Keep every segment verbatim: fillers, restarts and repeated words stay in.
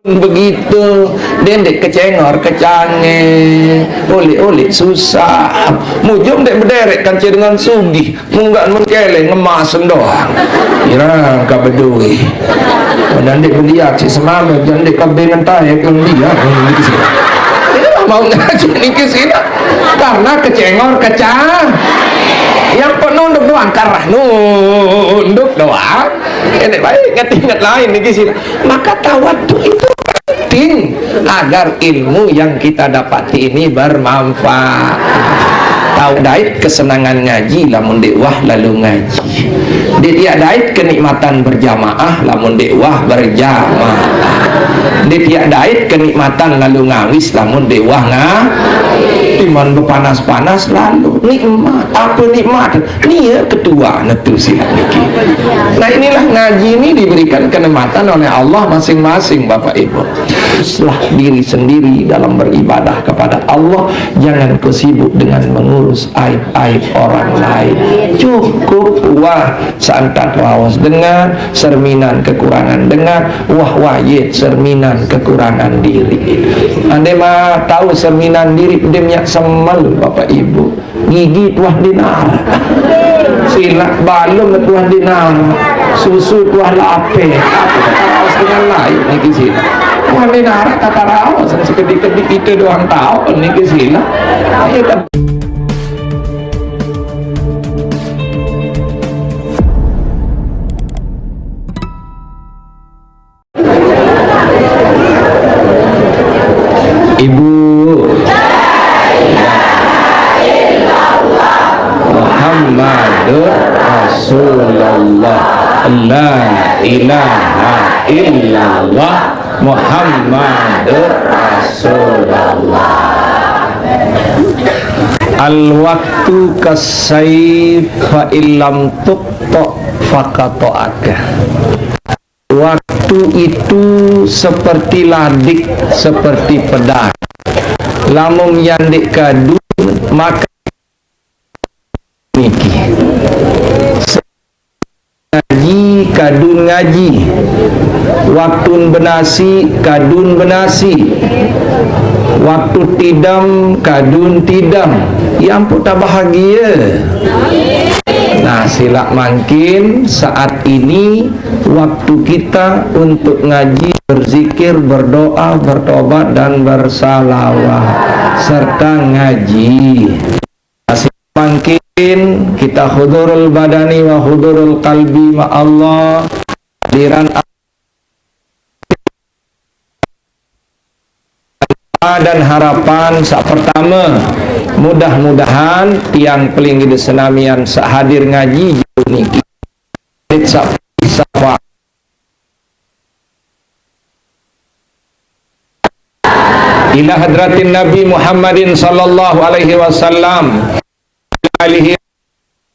begitu, dendik kecengor, kecangeh, oleh-oleh susah. Mujung dek bederek kancil dengan sugih, munggan mengkeleng emas doang. Kira ka bedui. Dendik beliak si semame, dendik ka bengen tae kang dia. Ini lah mau ngaji niki sini. Karena kecengor, kecang. Yang penunduk doang, karena nunduk doang. Ini baik, ingat-ingat lain niki sini. Maka tawaduk itu penting agar ilmu yang kita dapati ini bermanfaat. Tahu dait kesenangan ngaji lamun dek wah lalu ngaji. Dek tiak dait kenikmatan berjamaah lamun dek wah berjamaah. Dek tiak dait kenikmatan lalu ngawis lamun dek wah nga-, iman bepanas-panas lalu nikmat. Apa nikmat? Nia ketua netu silap niki. Nah, inilah ngaji ini diberikan kenikmatan oleh Allah masing-masing, Bapak Ibu. Uruslah diri sendiri dalam beribadah kepada Allah. Jangan kau sibuk dengan mengurus aib-aib orang lain. Cukup wah santat raos dengan serminan kekurangan dengan wah wayit serminan kekurangan diri. Ande mah tahu serminan diri, dia minyak semel, Bapak Ibu. Gigi tuah dinar. Silak balum tuah dinar. Susu tuah lapeh. Apa kata raos dengan lain niki silak? Tuah dinar kata raos, sekedi-kedi kita doang tahu niki silak. Ayo, Ibu. Muhammadur Rasulullah. La ilaha illallah Muhammadur Rasulullah. Al waktu kasayf fa illam tuqta faqata'aka. Waktu itu seperti ladik, seperti pedang. Lamun yandik kadun, maka niki. Ngaji, kadun ngaji. Waktun benasi, kadun benasi. Waktu tidam, kadun tidam. Ya ampun, tak bahagia. Nah, silak mangkin saat ini waktu kita untuk ngaji, berzikir, berdoa, bertobat, dan bersalawat, serta ngaji. Mangkin kita hudurul badani wa hudurul qalbi ma Allah, hadiran dan harapan sak pertama, mudah-mudahan tiang pelinggih senamian sak hadir ngaji jauh niki. Sak sapa ila hadratin Nabi Muhammadin sallallahu alaihi wasallam, alihi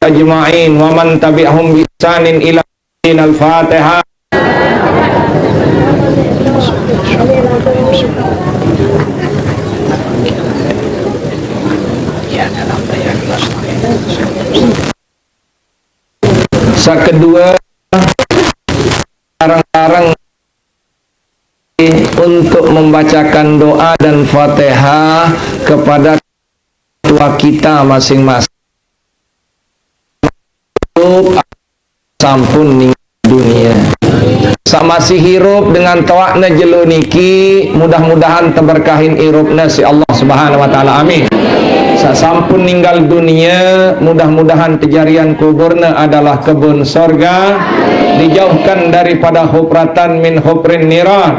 ajma'in wa man tabi'ahum bi ihsanin ila Al-Fatihah. Sak kedua, bareng-bareng untuk membacakan doa dan Fatihah kepada tua kita masing-masing. Sampun ninggal dunia. Sak masih hirup dengan tawakna jelo niki, mudah-mudahan teberkahin irupna si Allah Subhanahu wa taala. Amin. Sak sampun ninggal dunia, mudah-mudahan tejarian kuburna adalah kebun sorga, dijauhkan daripada hufratan min hufrin niran,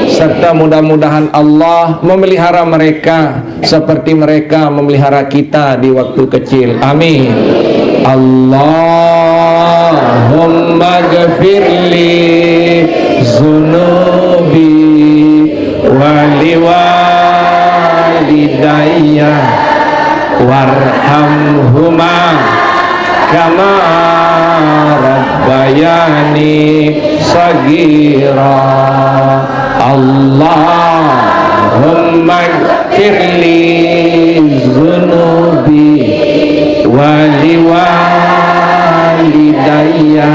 serta mudah-mudahan Allah memelihara mereka seperti mereka memelihara kita di waktu kecil. Amin. Allahumma gfirli zunubi wa liwalidayya warhamhuma kama rabbayani sagira. Allahumma gfirli zunubi wa liwalidayya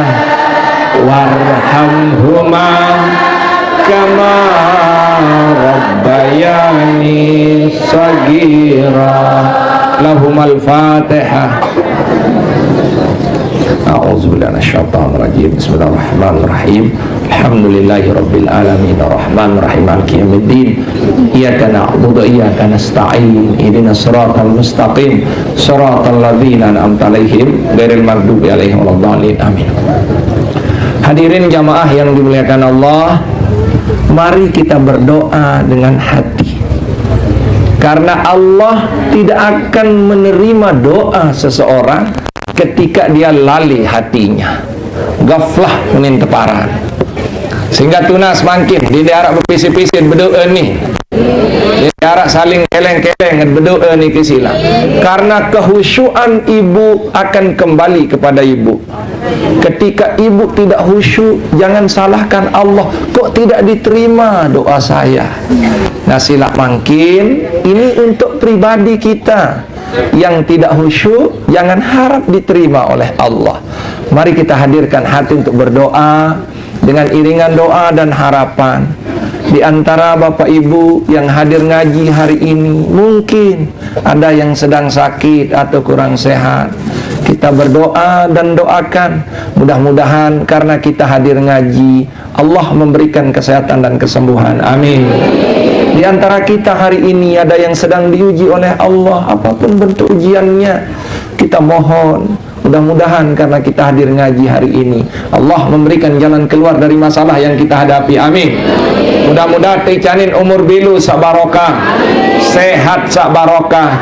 warhamhuma kama ربياني صغيرا. لهما الفاتحة. أعوذ بالله من الشيطان الرجيم. بسم الله الرحمن الرحيم. الحمد لله رب العالمين. الرحمن الرحيم. مالك يوم الدين. إياك نعبد وإياك نستعين. اهدنا الصراط المستقيم. صراط الذين أنعمت عليهم غير المغضوب عليهم ولا الضالين. آمين. Hadirin jamaah yang dimuliakan Allah, mari kita berdoa dengan hati. Karena Allah tidak akan menerima doa seseorang ketika dia lalai hatinya, ghaflah, menin teparan. Sehingga tunas mangkin, di daerah berpisik-pisik berdoa ni. Di daerah saling keleng-keleng berdoa ni ke sila. Karena kehusyuan ibu akan kembali kepada ibu. Ketika ibu tidak khusyuk, jangan salahkan Allah. Kok tidak diterima doa saya? Nah, sila mangkin, ini untuk pribadi kita. Yang tidak khusyuk, jangan harap diterima oleh Allah. Mari kita hadirkan hati untuk berdoa dengan iringan doa dan harapan. Di antara Bapak Ibu yang hadir ngaji hari ini, mungkin ada yang sedang sakit atau kurang sehat. Kita berdoa dan doakan, mudah-mudahan karena kita hadir ngaji, Allah memberikan kesehatan dan kesembuhan. Amin. Di antara kita hari ini ada yang sedang diuji oleh Allah, apapun bentuk ujiannya, kita mohon, mudah-mudahan karena kita hadir ngaji hari ini, Allah memberikan jalan keluar dari masalah yang kita hadapi. Amin. Mudah-mudahan teicanin umur belu saq barokah, sehat saq barokah,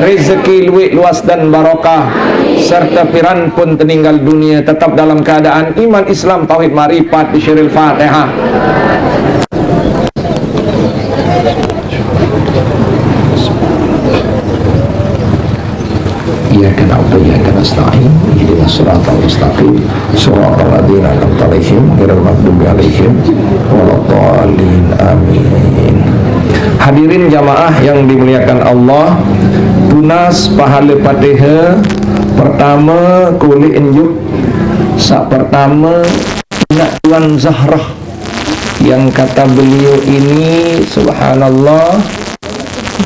rezeki lueq luas dan barokah, serta piran pun teninggal dunia tetap dalam keadaan iman, Islam, tauhid, makrifat, bisyiril Fatihah. إياك نعبد وإياك نستعين، اهدنا الصراط المستقيم، صراط الذين أنعمت عليهم، غير المغضوب عليهم ولا الضالين. آمين. Hadirin jamaah yang dimuliakan Allah, tunas pahale Fatihah pertama kulit enjuk, saq pertama, Inak Tuan Zahrah, yang kata beliau ini, subhanallah,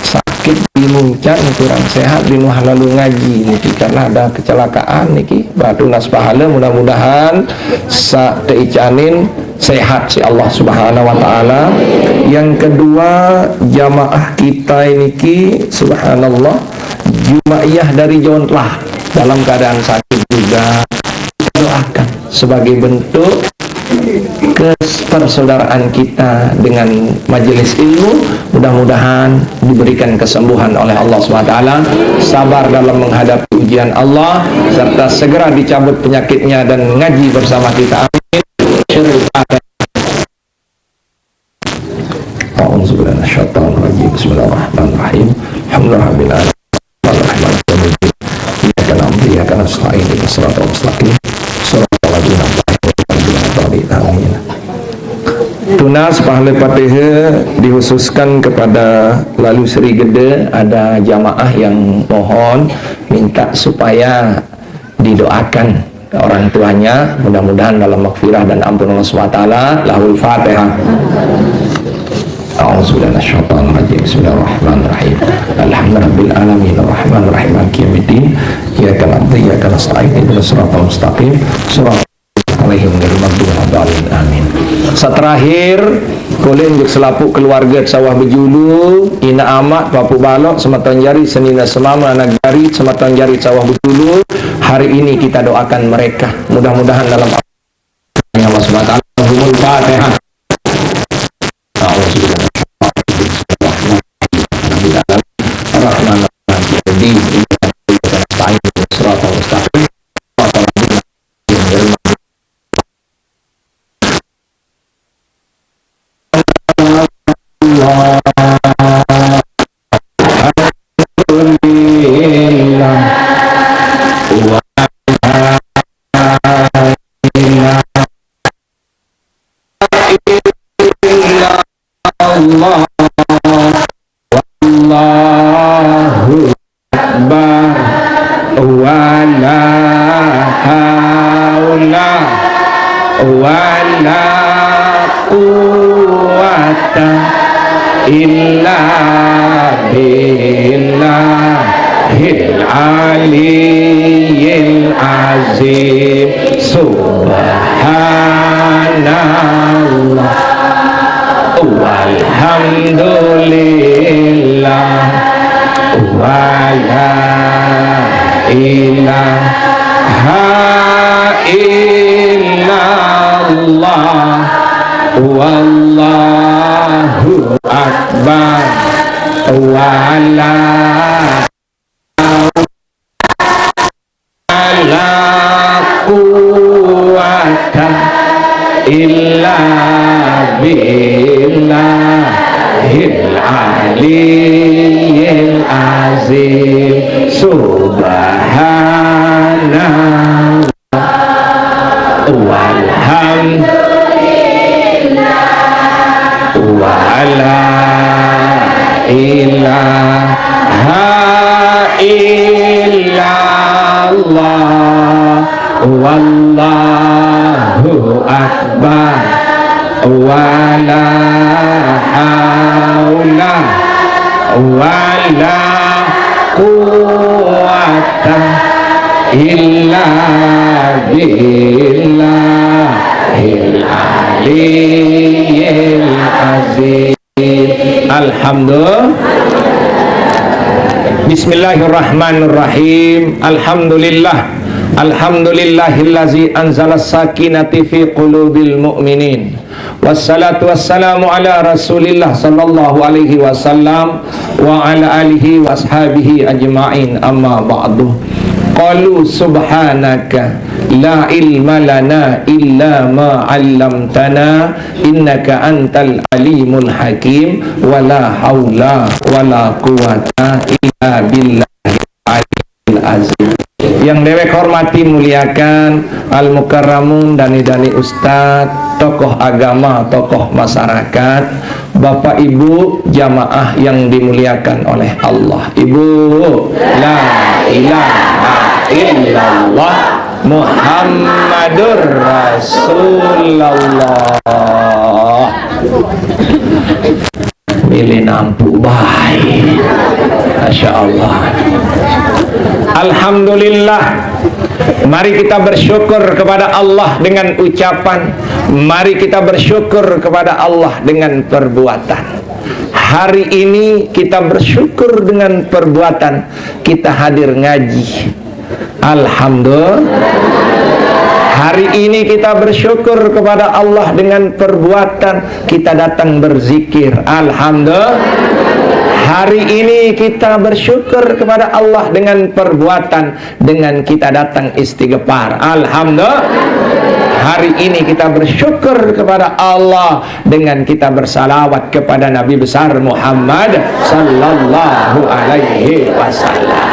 sakit di Muncan, kurang sehat, di Nuh lalu ngaji niki karena ada kecelakaan niki. Batu nas pahala, mudah-mudahan saq teicanin sehat si Allah Subhanahu wa Ta'ala. Yang kedua, jamaah kita niki, subhanallah, Jumaiyah dari Jontlah dalam keadaan sakit juga. Kita doakan sebagai bentuk kes-, persaudaraan kita dengan majelis ilmu, mudah-mudahan diberikan kesembuhan oleh Allah subhanahu wa taala, sabar dalam menghadapi ujian Allah, serta segera dicabut penyakitnya dan ngaji bersama kita. Amin. أعوذ بالله من الشيطان الرجيم. بسم الله الرحمن الرحيم. الحمد لله رب العالمين. الرحمن الرحيم. إياك نعبد وإياك نستعين. اهدنا الصراط المستقيم. صراط الذين أنعمت عليهم غير المغضوب عليهم ولا الضالين. آمين. Tunas pahala Fatihah dikhususkan kepada Lalu Sri Gede, ada jamaah yang mohon minta supaya didoakan orang tuanya, mudah-mudahan dalam maghfirah dan ampun Allah subhanahu wa taala. Lahul Fatihah. أعوذ بالله من الشيطان الرجيم. بسم الله الرحمن الرحيم. الحمد لله رب العالمين. الرحمن الرحيم. مالك يوم الدين. إياك نعبد وإياك نستعين. اهدنا الصراط المستقيم. صراط عليهم غير المغضوب عليهم ولا الضالين. آمين. Saq terakhir, kulit enjuk selapuq keluarge saq wah bejulu, inaq amaq, papuq baloq, semeton jari, senine semame, anak jari, semeton jari saq wah bejulu. Hari ini kita doakan mereka. Mudah-mudahan dalam Allah subhanahu wa taala. Humul Fatihah. أعوذ بالله من الشيطان الرجيم. بسم الله الرحمن الرحيم. الرحمن الرحيم. إياك نعبد وإياك نستعين. اهدنا الصراط المستقيم. صراط الذين أنعمت عليهم غير المغضوب عليهم ولا الضالين. آمين. إلا الله. والله أكبر. ولا حول ولا قوة إلا بالله العلي العظيم. سبحان الله والحمد لله ولا إله إلا الله والله أكبر ولا حول ولا قوة إلا بالله العلي العظيم. سبحان الله والحمد لله ولا إله إلا الله والله أكبر ولا حول ولا قوة إلا بالله العلي العظيم. الحمد بسم الله الرحمن الرحيم. الحمد لله. الحمد لله الذي أنزل السكينة في قلوب المؤمنين. والصلاة والسلام على رسول الله صلى الله عليه وسلم وعلى آله وأصحابه أجمعين. أما بعد. قالوا سبحانك لا علم لنا إلا ما علمتنا إنك أنت العليم الحكيم ولا حول ولا قوة إلا بالله العلي العظيم. Yang dewek hormati, muliakan, al mukarramun, dani-dani ustad, tokoh agama, tokoh masyarakat, bapak ibu jamaah yang dimuliakan oleh Allah. Ibu, la ilaha illallah Muhammadur Rasulullah. Milih nampu baik. Masya Allah. Alhamdulillah. Mari kita bersyukur kepada Allah dengan ucapan. Mari kita bersyukur kepada Allah dengan perbuatan. Hari ini kita bersyukur dengan perbuatan. Kita hadir ngaji. Alhamdulillah. Hari ini kita bersyukur kepada Allah dengan perbuatan. Kita datang berzikir. Alhamdulillah. Hari ini kita bersyukur kepada Allah dengan perbuatan, dengan kita datang istighfar. Alhamdulillah. Hari ini kita bersyukur kepada Allah dengan kita bersalawat kepada Nabi besar Muhammad sallallahu alaihi wasallam.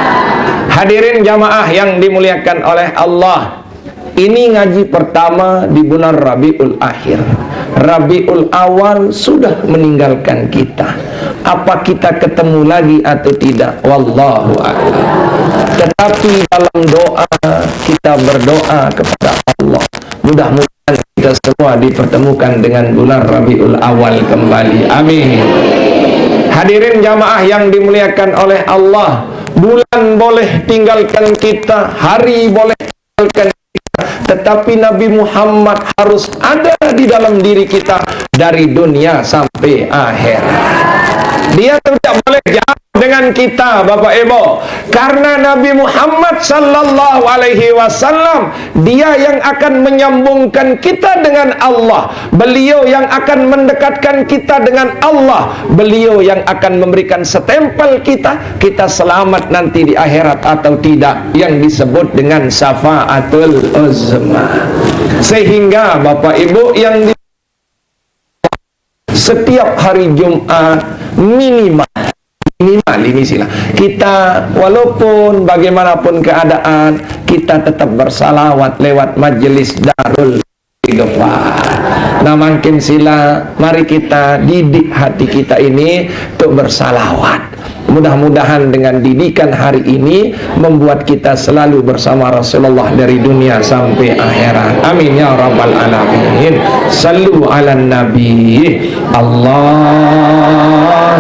Hadirin jamaah yang dimuliakan oleh Allah, ini ngaji pertama di bulan Rabiul Akhir. Rabiul Awal sudah meninggalkan kita. Apa kita ketemu lagi atau tidak? Wallahu a'lam. Tetapi dalam doa, kita berdoa kepada Allah. Mudah-mudahan kita semua dipertemukan dengan bulan Rabiul Awal kembali. Amin. Hadirin jamaah yang dimuliakan oleh Allah, bulan boleh tinggalkan kita, hari boleh tinggalkan kita, tetapi Nabi Muhammad harus ada di dalam diri kita dari dunia sampai akhirat. Dia tidak boleh jauh dengan kita, Bapak Ibu, karena Nabi Muhammad sallallahu alaihi wasallam, dia yang akan menyambungkan kita dengan Allah, beliau yang akan mendekatkan kita dengan Allah, beliau yang akan memberikan stempel kita, kita selamat nanti di akhirat atau tidak, yang disebut dengan syafaatul uzma. Sehingga Bapak Ibu yang di setiap hari Jumat, minimal, minimal ini sila, kita walaupun bagaimanapun keadaan, kita tetap bersalawat lewat majelis Darul Istighfar. Nah, makin sila, mari kita didik hati kita ini untuk bersalawat. Mudah-mudahan dengan didikan hari ini membuat kita selalu bersama Rasulullah dari dunia sampai akhirat. Amin ya rabbal alamin. Sallu ala nabi. Allah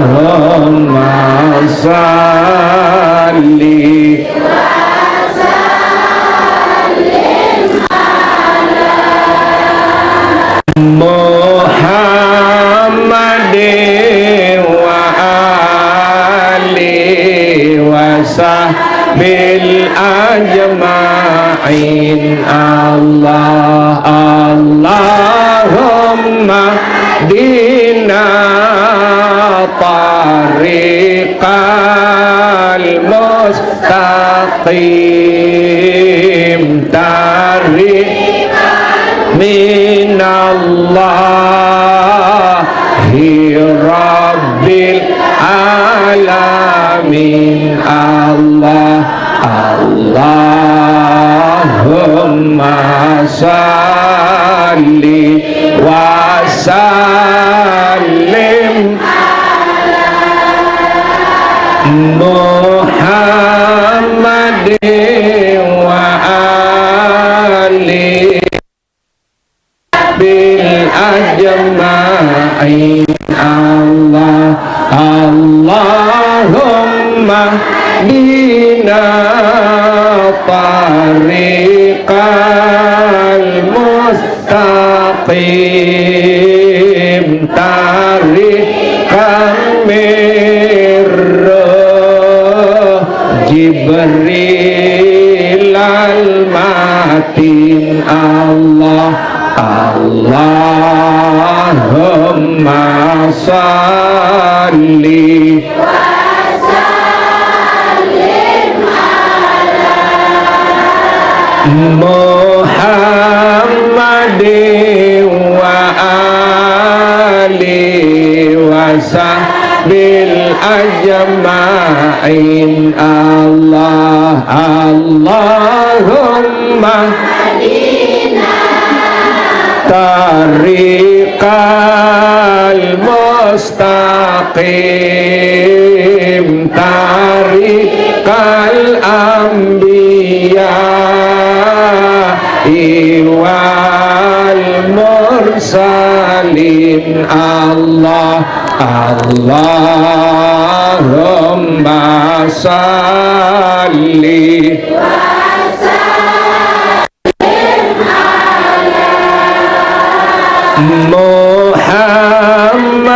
bil ajma'in. Allah, Allahumma dina tariqal mustaqim, tariqal minallahi rabbil alamin. Allah, Allahumma salli wa sallim Muhammadin wa ali bil ajma'in. Allah, Allahumma dina tariqal mustaqim, tariqal mirruh Jibril al-Matin. Allah, Allahumma salli Muhammadin wa ali wa sahbil ajma'in. Allah, Allahumma tariqal mustaqim, tariqal anbiya wal mursalin. Allah, Allahumma salli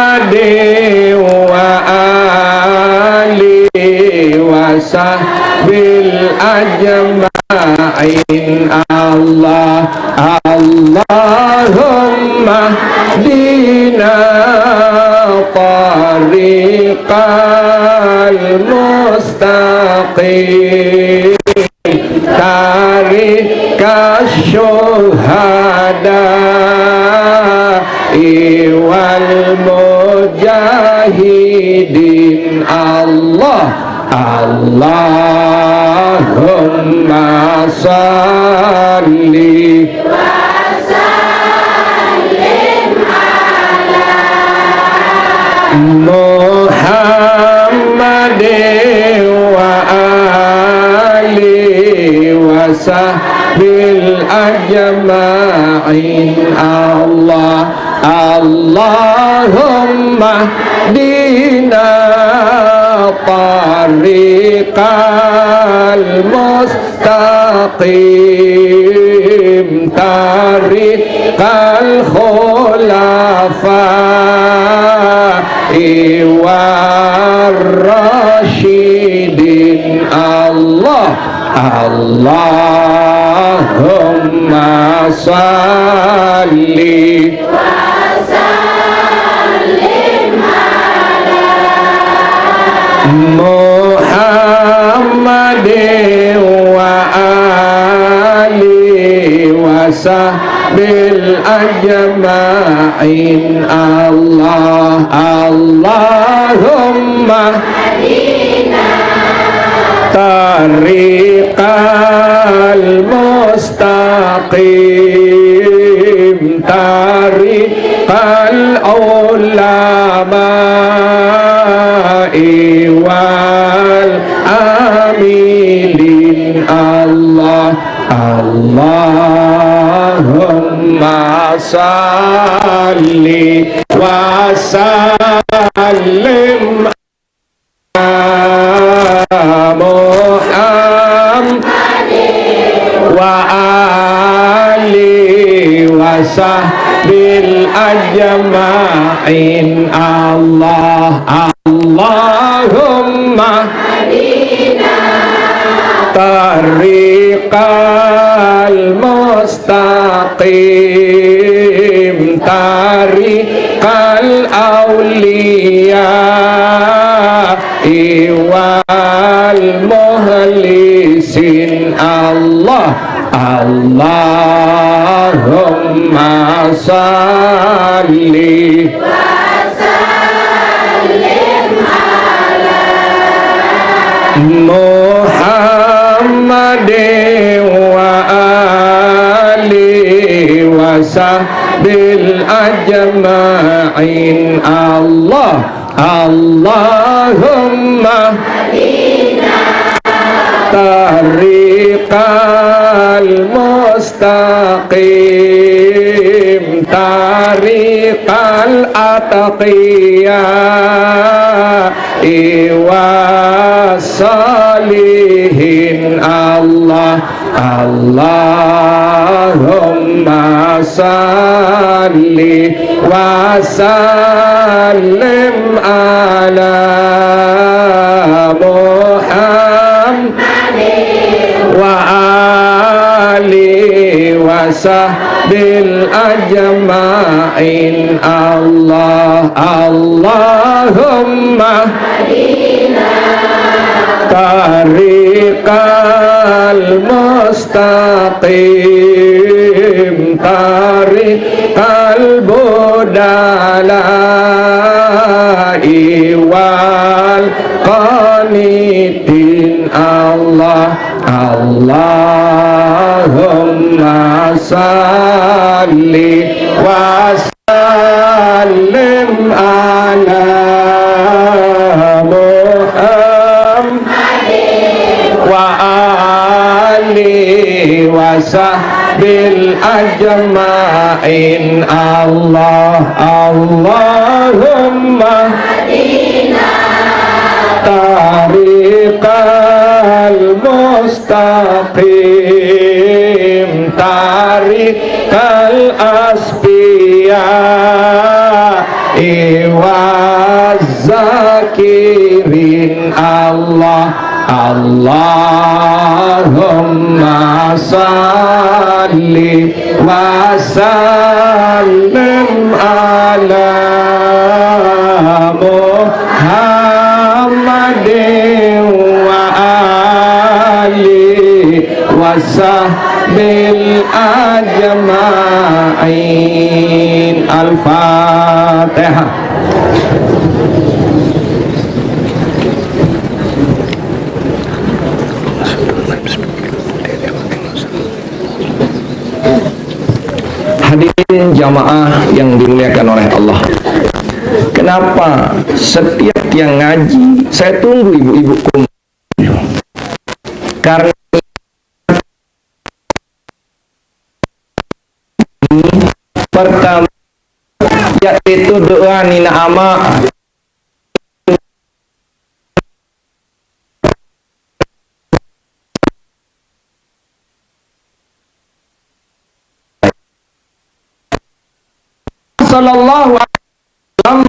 Muhammadin wa ali wa sahbil ajma'in. Allah, Allahumma dina tariqal mustaqim, tariqasy syuhada wal mujahidin. Allah, Allahumma salli Muhammadin wa ali wa sahbil ajma'in. Allah, Allahumma dina tariqal mustaqim, tariqal khulafa war rasyidin. Allah, Allahumma salli Muhammadin wa ali wa sahbil ajma'in. Allah, Allahumma tariqal mustaqim, tariqal ulama wal amilin. Allah, Allahumma salli wa sallim Muhammad wa ali wa sahbil ajma'in. Allah, Allahumma Tariqal mustaqim, tariqal awliya wal muhlisin. Allah, Allahumma salli Muhammadin wa alihi wa sahbihi ajma'in. Allah, Allahumma tariqal mustaqim, tariqal atqiya wasalihin. Allah, Allahumma salli wa sallim ala Muhammad wa alihi wa sahbihi ajma'in. Allah, Allahumma tariqal mustaqim, tariqal budala'i wal qanitin. Allah, Allahumma salli wa sallim ala Muhammad wa alihi wa sahbihi ajma'in. Allah, Allahumma tariqal mustaqim, tariqal asfiya wa zakirin. Allah, Allahumma salli wa sallim ala Muhammadin wa alihi wa sahbihi ajma'in. Al-Fatihah. Hadirin jamaah yang dimuliakan oleh Allah, kenapa setiap tiang ngaji saya tunggu ibu-ibu kumpul? Karena pertama, yaitu doa nina ama. Sallallahu alaihi wasallam,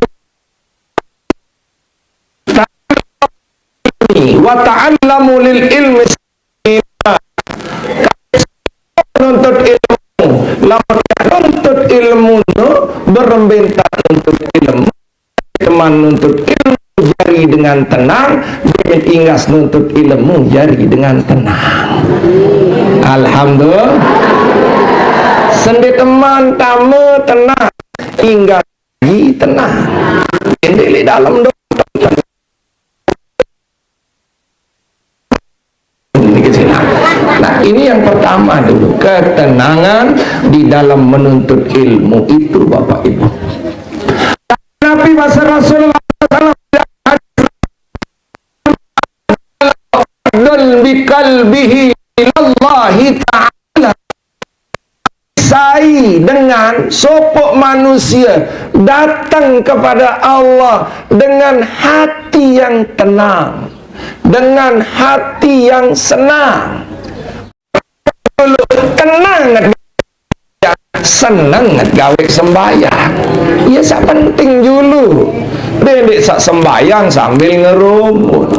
wa ta'allamu lil ilmi. Nuntut ilmu, lamun nuntut ilmu, berembentak nuntut ilmu, teman nuntut ilmu jari dengan tenang, bibit inggas nuntut ilmu jari dengan tenang. Alhamdulillah. Sendi teman tame tenang, inggas jari tenang. Ini di dalam dompet. Nah, ini yang pertama dulu, ketenangan di dalam menuntut ilmu itu, Bapak Ibu. Nabi bahasa Rasulullah sallallahu alaihi wasallam, biqalbihi ilallahi ta'ala. Sai dengan sopok manusia datang kepada Allah dengan hati yang tenang, dengan hati yang senang. Tenang, seneng gawe sembahyang. Iya, sak penting dulu. Dendik sak sembahyang sambil ngerumun.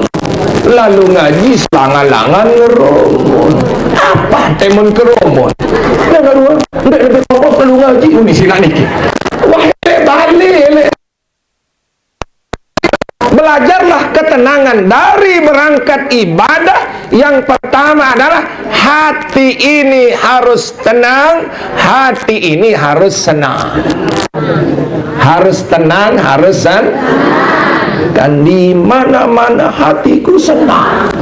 Lalu ngaji selangan-langan ngerumun. Apa temun kerumun? Nah, lalu, ndak lebih pokok lalu ngaji, uni sila niki. Wah, balik, le. Belajarlah ketenangan dari berangkat ibadah. Yang pertama adalah hati ini harus tenang, hati ini harus senang. Harus tenang, harus sen-, kan di mana-mana hatiku senang.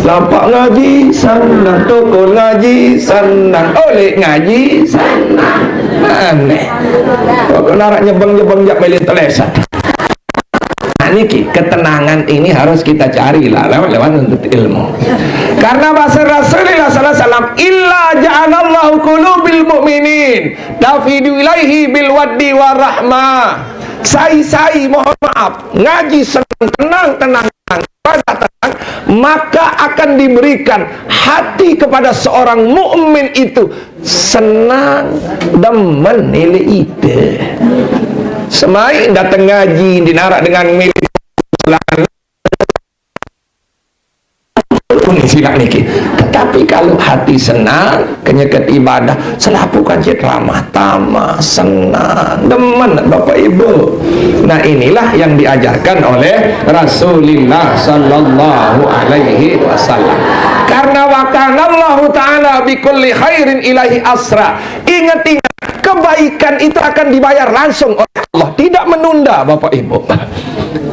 Nampak ngaji, senang. Toko ngaji, senang. Oleh ngaji, senang. Aneh. Kok narak nyebeng-nyebeng jak melin telesan. Nah, niki, ketenangan ini harus kita cari lah lewat, lewat nuntut ilmu. Karena bahasa Rasulullah sallallahu alaihi wasallam, "Illa ja'alallahu qulubil mu'minin tafidu ilaihi bil waddi warahmah." Sai-sai, mohon maaf, ngaji senang, tenang, tenang, tenang, ibadah tenang, maka akan diberikan hati kepada seorang mukmin itu senang, demen, nilai ide. Semai datang ngaji, dinarak dengan milik pun silak niki. Tetapi kalau hati senang, kenyeket ibadah, selapukan cit ramah tamah, senang, demen, Bapak Ibu. Nah, inilah yang diajarkan oleh Rasulullah sallallahu alaihi wasallam. Karena wa kana Allahu ta'ala bi kulli khairin ilaihi asra. Ingat-ingat, kebaikan itu akan dibayar langsung oleh Allah, tidak menunda, Bapak Ibu.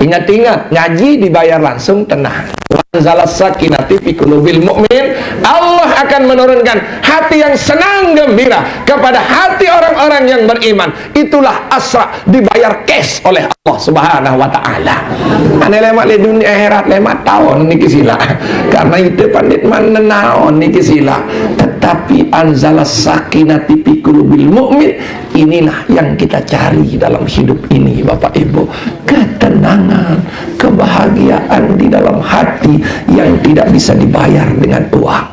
Ingat-ingat, ngaji dibayar langsung, tenang. Anzalas sakinati fi qulubil mu'min. Allah akan menurunkan hati yang senang gembira kepada hati orang-orang yang beriman. Itulah asra, dibayar cash oleh Allah Subhanahu wa taala. Ane lemak le dunia akhirat lemak tahun niki sila. Karena itu pandit man naon niki sila. Tetapi anzalas sakinati fi qulubil mu'min, inilah yang kita cari dalam hidup ini, Bapak Ibu. Ketenangan, kebahagiaan di dalam hati yang tidak bisa dibayar dengan uang,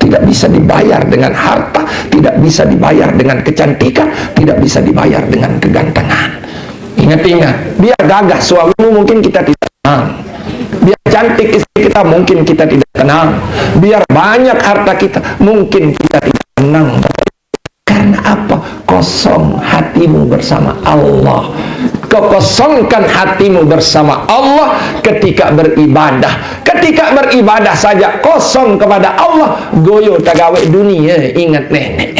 tidak bisa dibayar dengan harta, tidak bisa dibayar dengan kecantikan, tidak bisa dibayar dengan kegantengan. Ingat-ingat, biar gagah suamimu mungkin kita tidak tenang. Biar cantik istri kita mungkin kita tidak tenang. Biar banyak harta kita mungkin kita tidak tenang. Karena apa? Kosong hatimu bersama Allah. Kekosongkan hatimu bersama Allah ketika beribadah. Ketika beribadah saja kosong kepada Allah, goyo tagawe dunia, ingat nenek.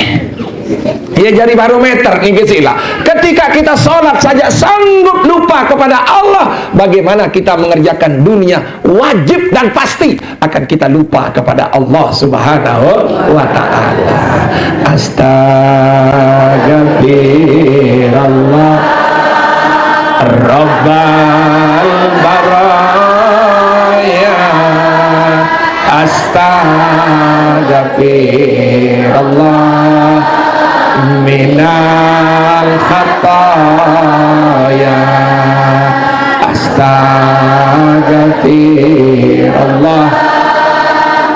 Ya, jadi barometer niki sila. Ketika kita sholat saja sanggup lupa kepada Allah, bagaimana kita mengerjakan dunia wajib dan pasti akan kita lupa kepada Allah Subhanahu wa taala. Astagfirullah, Rabbal baraya. Astagfirullah minal khataya. Astagfirullah,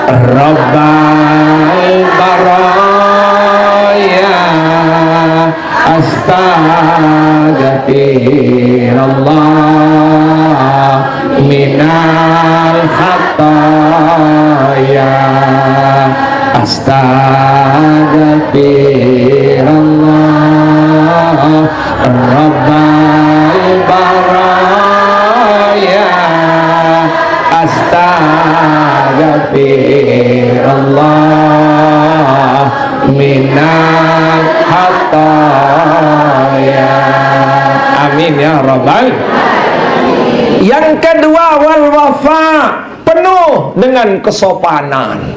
Rabbal baraya. Astagfirullah minal khataya. Astagfirullah, Rabbal baraya. Astagfirullah minal khataya. Amin ya rabbal. Yang kedua, wal wafa, penuh dengan kesopanan.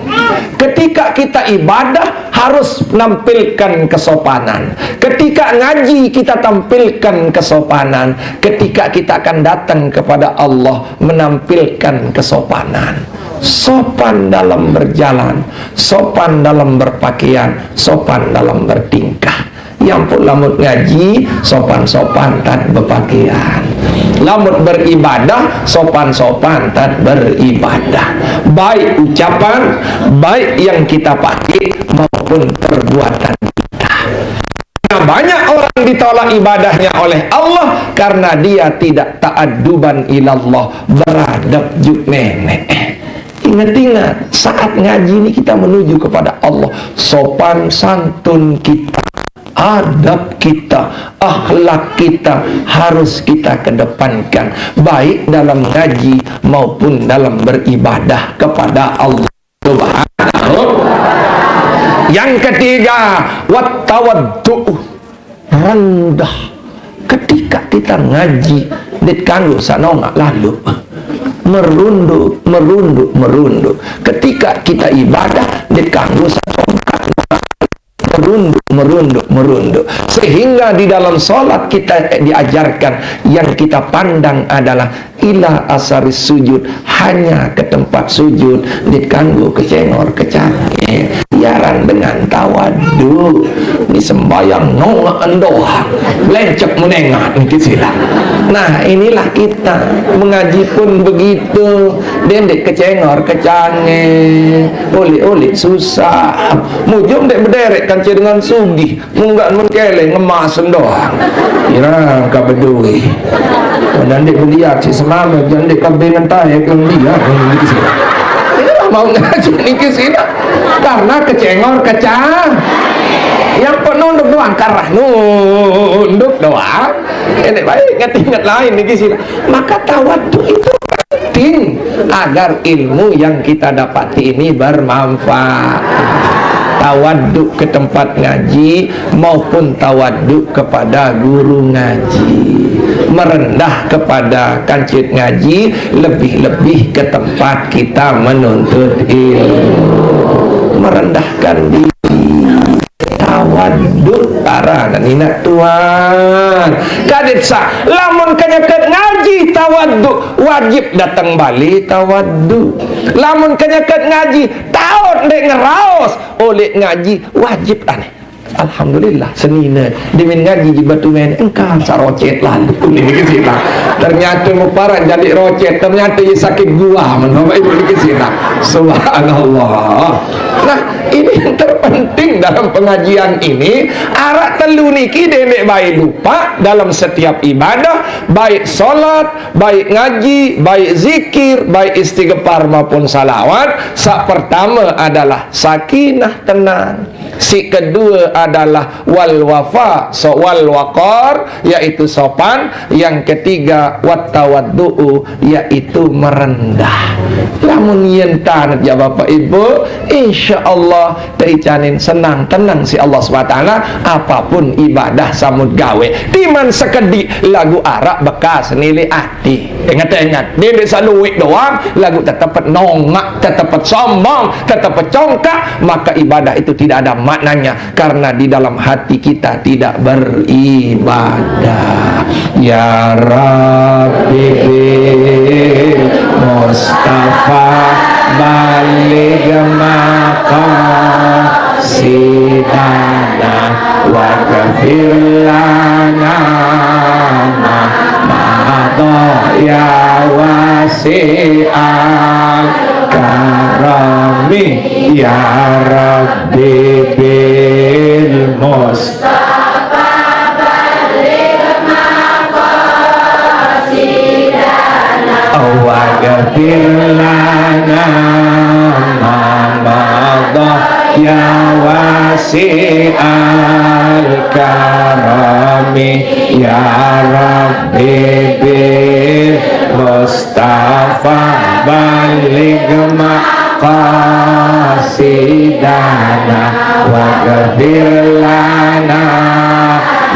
Ketika kita ibadah, harus menampilkan kesopanan. Ketika ngaji, kita tampilkan kesopanan. Ketika kita akan datang kepada Allah, menampilkan kesopanan. Sopan dalam berjalan, sopan dalam berpakaian, sopan dalam bertingkah. Yang pun lamun ngaji, sopan-sopan tat berpakaian. Lamun beribadah, sopan-sopan tat beribadah. Baik ucapan, baik yang kita pakai, maupun perbuatan kita. Karena banyak orang ditolak ibadahnya oleh Allah karena dia tidak ta'adduban ilallah, beradab juk nenek. Ingat-ingat, saat ngaji ini kita menuju kepada Allah. Sopan santun kita, adab kita, akhlak kita harus kita kedepankan, baik dalam ngaji maupun dalam beribadah kepada Allah Subhanahu. Yang ketiga, wattawaddu, rendah. Ketika kita ngaji, ndeq kanggo sanongaq lalu. Merunduk, merunduk, merunduk. Ketika kita ibadah, ndeq kanggo sanongaq, merunduk, merunduk, merunduk. Sehingga di dalam sholat kita diajarkan, yang kita pandang adalah ila asaris sujud, hanya ke tempat sujud, ndeq kanggo kecengor kecangin. Yaran dengan tawaddu. Ini sembayang nongaq endoh, lencek menengat niki sila. Nah, inilah kita mengaji pun begitu. Ndeq kecengor kecangin, uleq-uleq susah. Mujur ndeq bedereq kance dengan sugih. Munggah mun keleng ngemas doang. Kira ka bedoe. Jaq ndeq beliat siq semame, jaq ndeq kebeng entai kelem liat, niki sila. Inilah mau ngaji niki sila. Karena kecengor kecang. Yang penunduk doang, karena nunduk doang. Ini baik, ingat-ingat lain niki sila. Maka tawaddu itu penting agar ilmu yang kita dapati ini bermanfaat. Tawaddu ke tempat ngaji maupun tawaddu kepada guru ngaji. Merendah kepada kancut ngaji, lebih-lebih ke tempat kita menuntut ilmu. Merendahkan diri. Tawaddu, para anak inaq tuan. Kadit saq, lamun kenyeket ngaji tawaddu, wajib dateng bale tawaddu. Lamun kenyeket ngaji, taoq ndeq ngeraos, uleq ngaji, wajib ane. Alhamdulillah, senine, demen ngaji di Batu Men, engkah saq rocet lalu. Niki sila. Ternyate meparan jadi rocet, ternyate ie sakit gua, men Bapak Ibu niki sila. Subhanallah. Nah, ini yang terpenting dalam pengajian ini, araq telu niki dendeq bae lupaq dalam setiap ibadah, baik sholat, baik ngaji, baik zikir, baik istighfar maupun salawat. Saq pertame adalah sakinah, tenang. Siq kedue adalah wal wafa, so-, wal waqar, yaitu sopan. Yang ketiga, wat tawaddu'u, yaitu merendah. Lamun yen tanet ya Bapak Ibu, insya Allah teicanin senang, tenang siq Allah Subhanahu wa Ta'ala, apapun ibadah samut gawe. Timan sekediq laguq araq bekas niliq ati. Inget-inget, dendeq saq lueq doang, laguq tetep nongaq, tetep sombong, tetep congkak, maka ibadah itu tidak ada maknanya. Karena di dalam hati kita tidak beribadah. Ya Rabbi bil Mustafa balligh maqasidana waghfir lana ma madha ya wasi'al karami ya Rabbi bil Mustafa balligh maqasidana waghfir lana ma madha ya wasi'al karami ya Rabbi bil Mustafa balligh maqasidana waghfir lana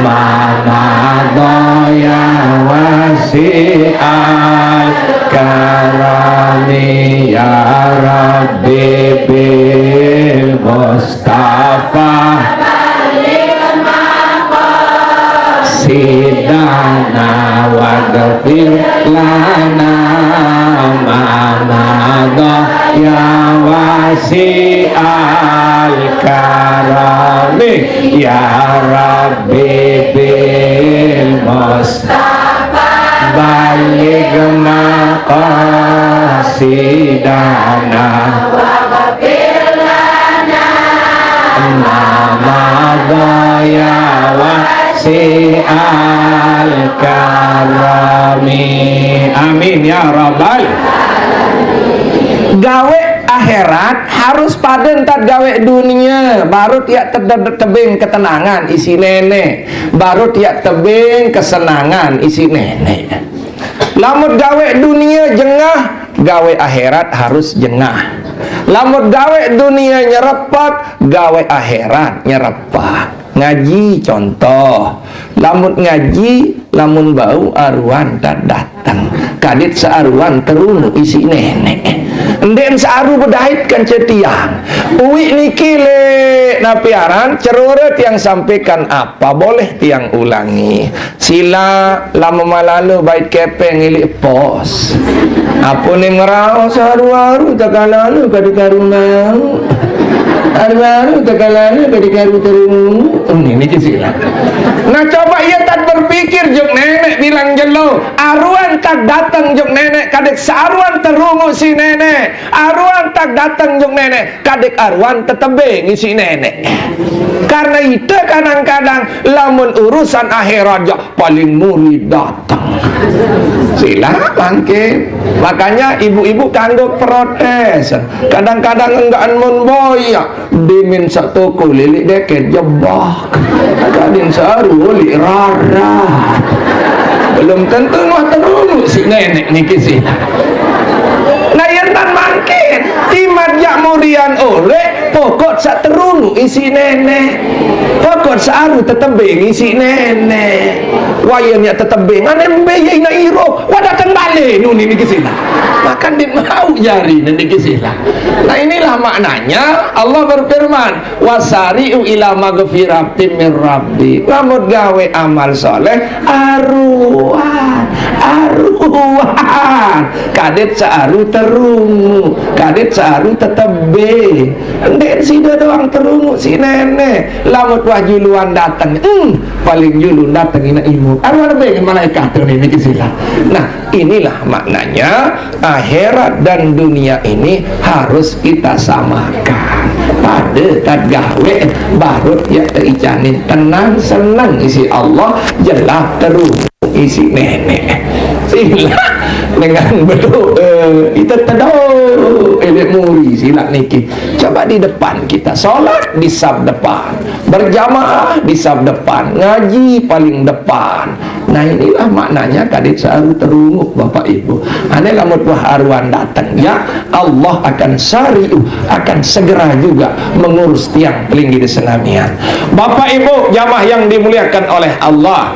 ma madha ya wasi'al karami ya Rabbi bil Mustafa sidana waghfir lana ma madha ya wasi'al karami ya Rabbi bil Mustafa balligh maqasidana ma madha ya wasi'al Karami. Amin ya rabbal. Gawe akhirat harus pade ntat gawe dunia, baru tiak tebeng ketenangan isi nenek, baru tiak tebeng kesenangan isi nenek. Lamun gawe dunia jengah, gawe akhirat harus jengah. Lamun gawe dunia nyerepet, gawe akhirat nyerepet. Ngaji contoh. Lamun ngaji, lamun bau aruan ntat dateng. Kadit searuan terungu isi nenek. Nden searu bedait kan cetiang. Uwi niki le napi aran cerure tiang sampaikan apa boleh tiang ulangi. Sila lama malalo bait kepeng ilik pos. Apa ni ngerau saru-aru tak kalalo kada karu mau. Aru-aru tak kalalo kada karu terungu. Oh, ini niki sila. Nah, coba ia tak berpikir juk nenek bilang jelo. Aruan tak datang juk nenek, kadek searuan terungu si nenek. Aruan tak datang juk nenek, kadek aruan tetebe ngisi nenek. Karena itu kadang-kadang lamun urusan akhirat jak paling muri datang. Sila mangkin. Makanya ibu-ibu kanggo protes. Kadang-kadang enggaan mun boyak. Dimin satu kulilik deket jebak. Kadin saru ulik rarat. Belum tentu nuh terungu si nenek niki sila. Nah, yen tan mangkin, timat jak murian oleh pokok sak terungu isi nenek. Pokok saru tetebing isi nenek. Wayan yak tetebing, anembe ya ina iro. Wah, dateng balik nuni niki sila. Makan di mau jari niki sila. Nah, inilah maknanya Allah berfirman, "Wasari'u ila magfiratim min rabbi." Lamun gawe amal soleh, aruan, aruan. Kadit searu terungu, kadit searu tetebe. Ndek sida doang terungu si nenek. Lamun wah juluan dateng, hmm, paling julu dateng ina imu. Aruan be malaikat tu ni niki sila. Nah, inilah maknanya akhirat dan dunia ini harus kita samakan. Pada tak gawe baru ya teicanin tenang senang isi Allah jelas terus isi nenek. Sila dengan betul eh, kita teduh elek muri sila niki. Coba di depan kita sholat di saf depan, berjamaah di saf depan, ngaji paling depan. Nah, inilah maknanya kadit saru terunguk, Bapak Ibu. Ane lamun wah aruan datang, ya Allah akan sariu, akan segera juga mengurus tiang pelinggih di senamian. Bapak Ibu jamaah yang dimuliakan oleh Allah.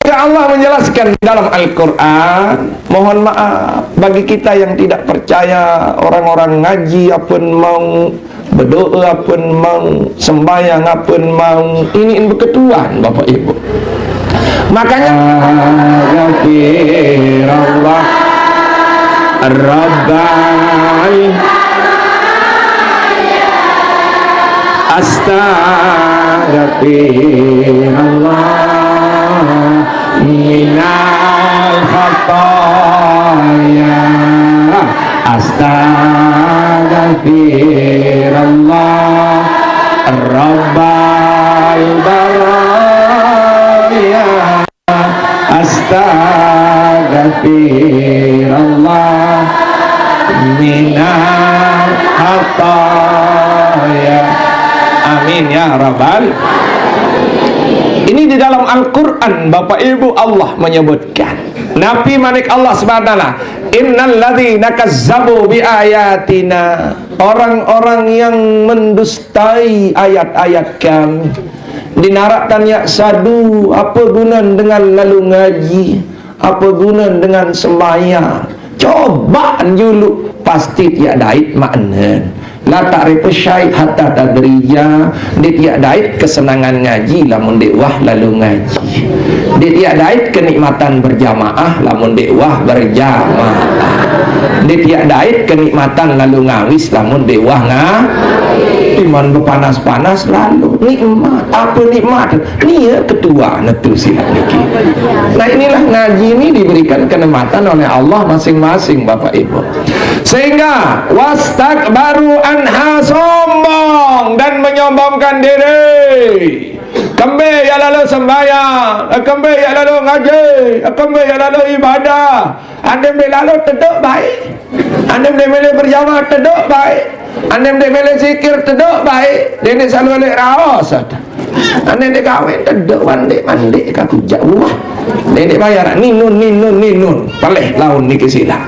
Ketika Allah menjelaskan dalam Al-Quran, mohon maaf bagi kita yang tidak percaya, orang-orang ngaji apun mau, berdoa apun mau, sembahyang apun mau, ini beketuan Bapak Ibu. Makanya Ghafirallah Rabbal Astaghfirullah minal khataya. Astaghfirullah Rabbal baraya. Astaghfirullah minal khataya. Amin ya rabbal. Ini di dalam Al-Quran, Bapak Ibu, Allah menyebutkan. Nabi manik Allah subhanahu wa ta'ala, "Innal ladzina kazzabu bi ayatina." Orang-orang yang mendustai ayat-ayat kami. Di narak tanya sadu, apa guna dengan lalu ngaji? Apa guna dengan sembahyang? Coba julu, pasti tiak dait makna. La ta'rifu syai' hatta tadrija, dit tiak dait kesenangan ngaji lamun dek wah lalu ngaji. Dit tiak dait kenikmatan berjamaah lamun dek wah berjamaah. Dit tiak dait kenikmatan lalu ngawis lamun dek wah nga-, iman bepanas-panas lalu. Nikmat, apa nikmat? Nia ketua netu silap niki. Nah, inilah ngaji ini diberikan kenikmatan oleh Allah masing-masing, Bapak Ibu. Sehingga wastakbaru anha, sombong dan menyombongkan diri. Kembe yak lalu sembahyang, kembe yak lalu ngaji, kembe yak lalu ibadah. Andem dek lalu tedok baik. Andem dek mele berjamaah tedok baik. Andem dek mele zikir tedok baik. Dek selalu lek raos. Andem dek kawin tedok mandek mandek ka kujak buah. Dek bayar ninun ninun ninun. Paleh laun niki sila.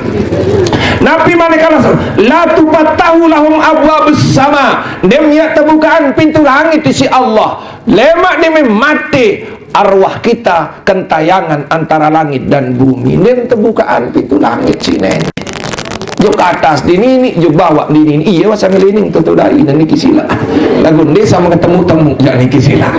Nabi mane kalas, la tufattahu lahum abwabus sama. Dem yak tebukaan pintu langit isi Allah. Lemak demi mati arwah kita kentayangan antara langit dan bumi. Dem tebukaan pintu langit sini. Juk atas di nini, juk bawah di nini. Iya, wasa ngelining tuh dari dan niki sila. Lagu desa mau ketemu temu, jangan niki sila.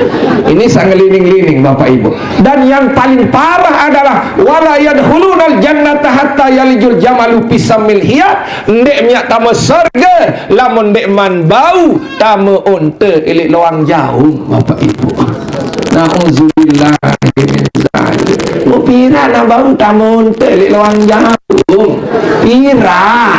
Ini sang ngelining-lining, Bapak Ibu. Dan yang paling parah adalah wala yadkhulunal jannata hatta yalijul jamalu pisamil hiyat. Ndek minyak tama surga, lamun ndek man bau tama unta ilik loang jaum, Bapak Ibu. Nauzubillah min zalik. Mau pira na bau tama unta ilik loang jaum? Pira?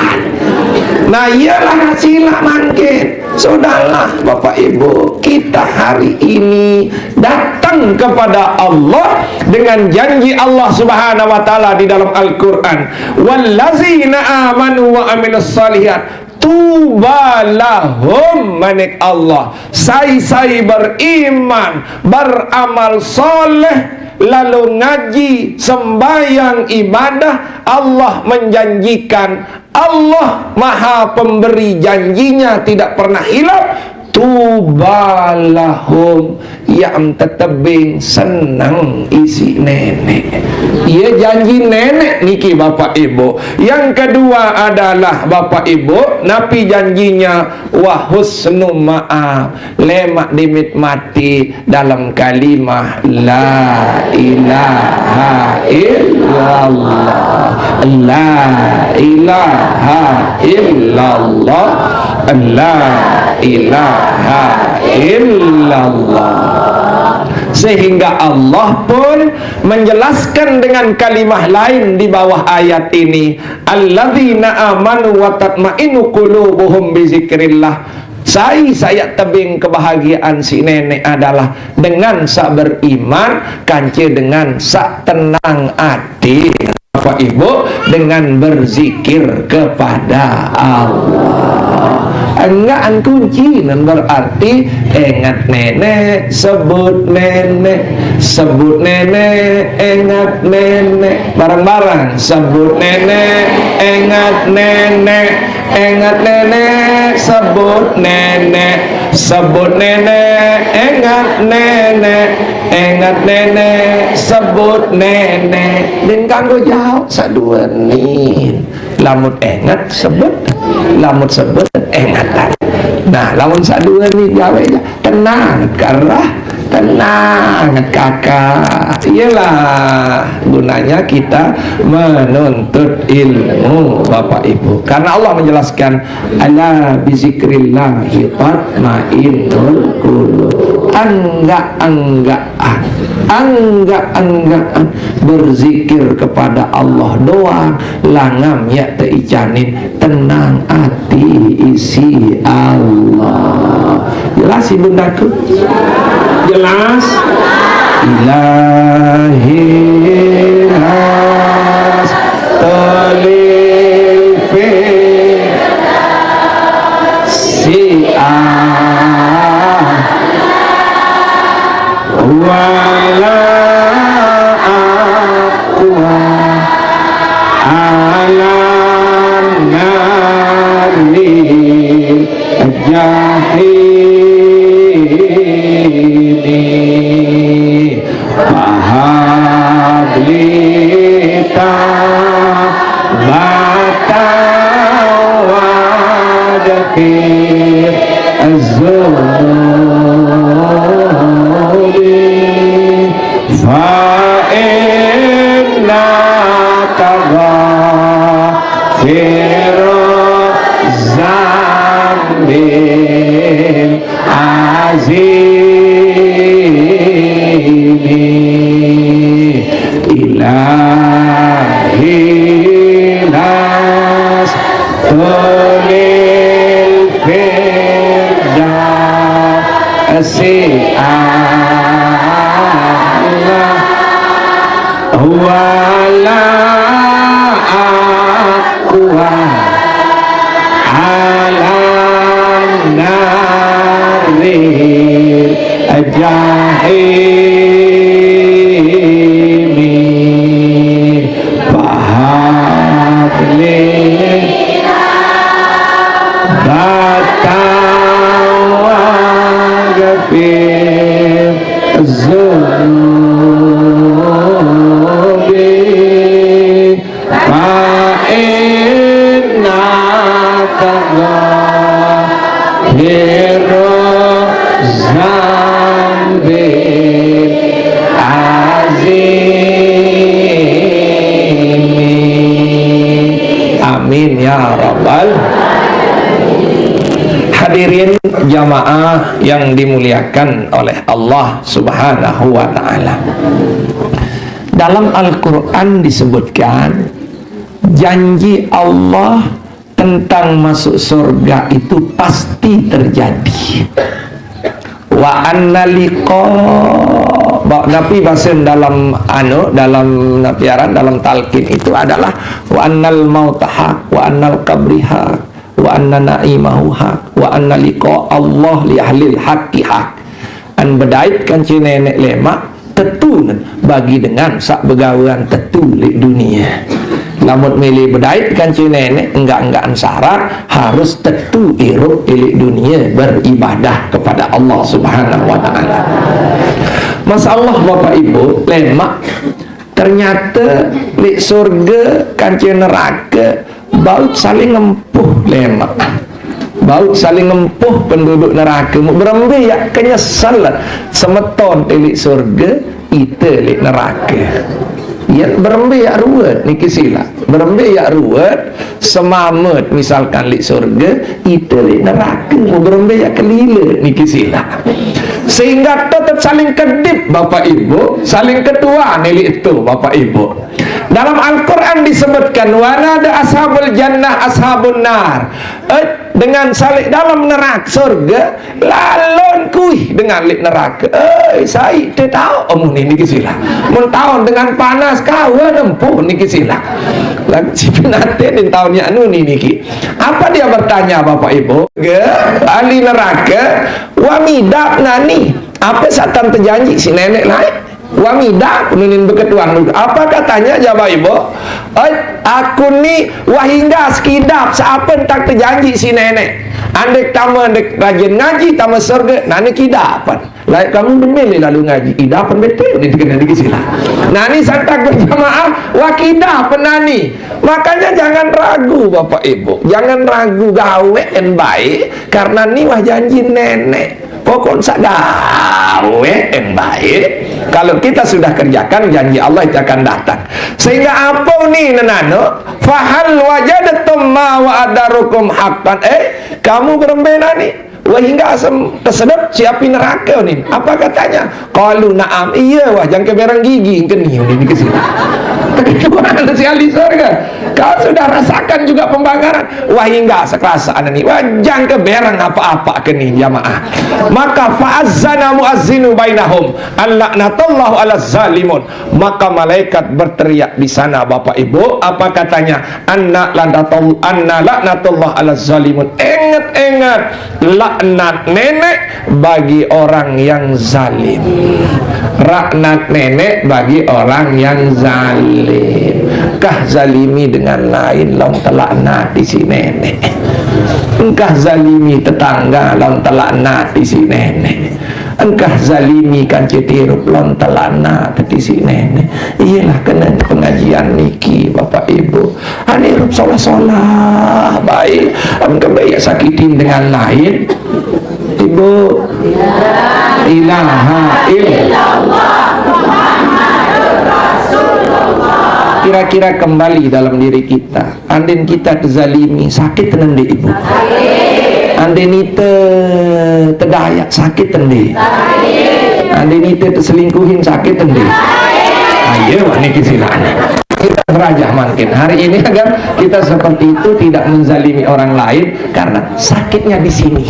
Nah, iyalah hasil mangkin. Sudahlah, Bapak Ibu, kita hari ini datang kepada Allah dengan janji Allah Subhanahu wa Ta'ala di dalam Al-Quran. Wallazina amanu wa amilus salihat tuba lahum, manik Allah. Sai-sai beriman, beramal soleh, lalu ngaji, sembahyang, ibadah, Allah menjanjikan, Allah Maha Pemberi, janjinya tidak pernah hilaf. Tuba lahum, yang tetebing senang isi nenek. Ia janji nenek niki, Bapak Ibu. Yang kedua adalah, Bapak Ibu, napi janjinya? Wa husnu maaf. Lemak dimit mati dalam kalimah la ilaha illallah. La ilaha illallah. La ilaha illallah. Sehingga Allah pun menjelaskan dengan kalimah lain di bawah ayat ini, alladzina amanu wa tatmainu qulubuhum bizikrillah. Sai saya tebing kebahagiaan si nenek adalah dengan sak beriman, kance dengan sak tenang hati, Bapak Ibu, dengan berzikir kepada Allah. Enggak an kunci nan berarti ingat nenek, sebut nenek, sebut nenek, ingat nenek. Bareng-bareng, sebut nenek, ingat nenek. Ingat nenek, sebut nenek. Sebut nenek, ingat nenek. Ingat nenek, sebut nenek. Din kanggo jawab sadua nin. Lamun ingat sebut, lamun sebut ingatan. Nah, lamun sadua nin jawab aja. Tenang, karena tenang, kakak. Iyalah gunanya kita menuntut ilmu, Bapak Ibu. Karena Allah menjelaskan, ala bizikrillahi tatmainnul qulub. Enggak-enggaan, enggak-enggaan berzikir kepada Allah doang, langam ya teicanin tenang hati isi Allah. Jelas, Ibundaku? Jelas? Ilahi nas tolil fi si'ah wala aqwa ala nari jahimi. Fahab li taubatan wa adkhil zunubi, fa innaka ghafiruz zambil azimi. Ilahi nas tolil firdausi ولا أقوى على نار الجحيم. فهب لي رحمة واغفر ذنوبي، فإنك غافر الذنب العظيم. Amin ya rabbal. Hadirin jamaah yang dimuliakan oleh Allah Subhanahu wa Ta'ala. Dalam Al-Quran disebutkan, janji Allah tentang masuk surga itu pasti terjadi. Wa anna liqa, ba-, tapi bahasa dalam anu, dalam napi aran, dalam talqin itu adalah wa annal mauta haq, wa annal qabri haq, wa anna na'imahu haq, wa anna liqa Allah li ahlil haqqi haq. An bedait kanci nenek lemak, tetu bagi dengan sak begawean tetu leq dunie. Lamun milih bedait kanci nenek, enggak-enggak syarat, harus tetu irup leq dunie beribadah kepada Allah Subhanahu wa Ta'ala. Masya Allah, Bapak Ibu, lemak ternyata leq surge kanci nerake baut saling ngempuh lemak. Baut saling ngempuh penduduk nerake. Mu berembe ya kenyesel semeton leq surge, ite leq nerake. Ya, berembe ya ruwet niki sila. Berembe ya ruwet, semamet misalkan leq surge, ite leq nerake. Mu berembe ya kelile niki sila. Sehingga tetep saling kedip, Bapak Ibu, saling ketua leq itu, Bapak Ibu. Dalam Al-Quran disebutkan, "Wanada ashabul jannah ashabun nar." Eh, dengan salik dalam neraka surga, lalon kuih dengan leq neraka. Eh, sai te tao muni niki sila. Mun taon dengan panas kawan empuh niki sila. Lagi cipin ate nin taon yak nuni niki. Apa dia bertanya, Bapak Ibu? Ge, ahli neraka, wa mida nani. Apa satan tejanji si nenek lain? Wa mida, nunin beketuan dulu. Apa katanya, jawab Ibu? Oi, aku ni wah hingga sekidap seapen tak tejanji si nenek. Andek tama, andek rajin ngaji, tama surga, nani kidapan. Laik kamu demil lalu ngaji, kidapan betul ni dikena dikit sila. Nani santak berjamaah, wah kidapan nani. Makanya jangan ragu Bapak Ibu, jangan ragu gawe en baik, karena ni wah janji nenek. Pokok sak gawe en baik, kalau kita sudah kerjakan, janji Allah itu akan datang. Sehingga apa ni nenano? Fahal wajadtum ma wa'adarukum haqqan. Eh, kamu berembe nani? Wah, hingga asem tersedot siapi neraka ni. Apa katanya? Qalu na'am. Iya, wah, jangke berang gigi, engke ni, ni ke sini. Tapi Tuhan si ahli surga. Kau sudah rasakan juga pembakaran. Wah, hingga sekerasa ni. Wah, jangke berang apa-apa ke ni, jamaah. Maka fa'azzana muazzinu bainahum. An laknatullahu ala zalimun. Maka malaikat berteriak di sana, Bapak Ibu. Apa katanya? Anna laknatullah, anna laknatullah ala zalimun. Ingat-ingat, laknat nenek bagi orang yang zalim. Laknat nenek bagi orang yang zalim. Engkah zalimi dengan lain, laun telaknat di si nenek. Engkah zalimi tetangga, laun telaknat di si nenek. Engkah zalimi kance tirup, laun telaknat di si nenek. Iyalah kena pengajian niki, Bapak Ibu. Ane rup solah-solah baik, engke baik sakitin dengan lain. Ibu, ilaha illallah. Kira-kira kembali dalam diri kita. Andin kita tezalimi, sakit nende, Ibu? Andin ite tedayak, sakit nende? Andin ite teselingkuhin, sakit nende? Ayo, niki silakan. Kita berajah makin hari ini agar kita seperti itu tidak menzalimi orang lain karena sakitnya di sini.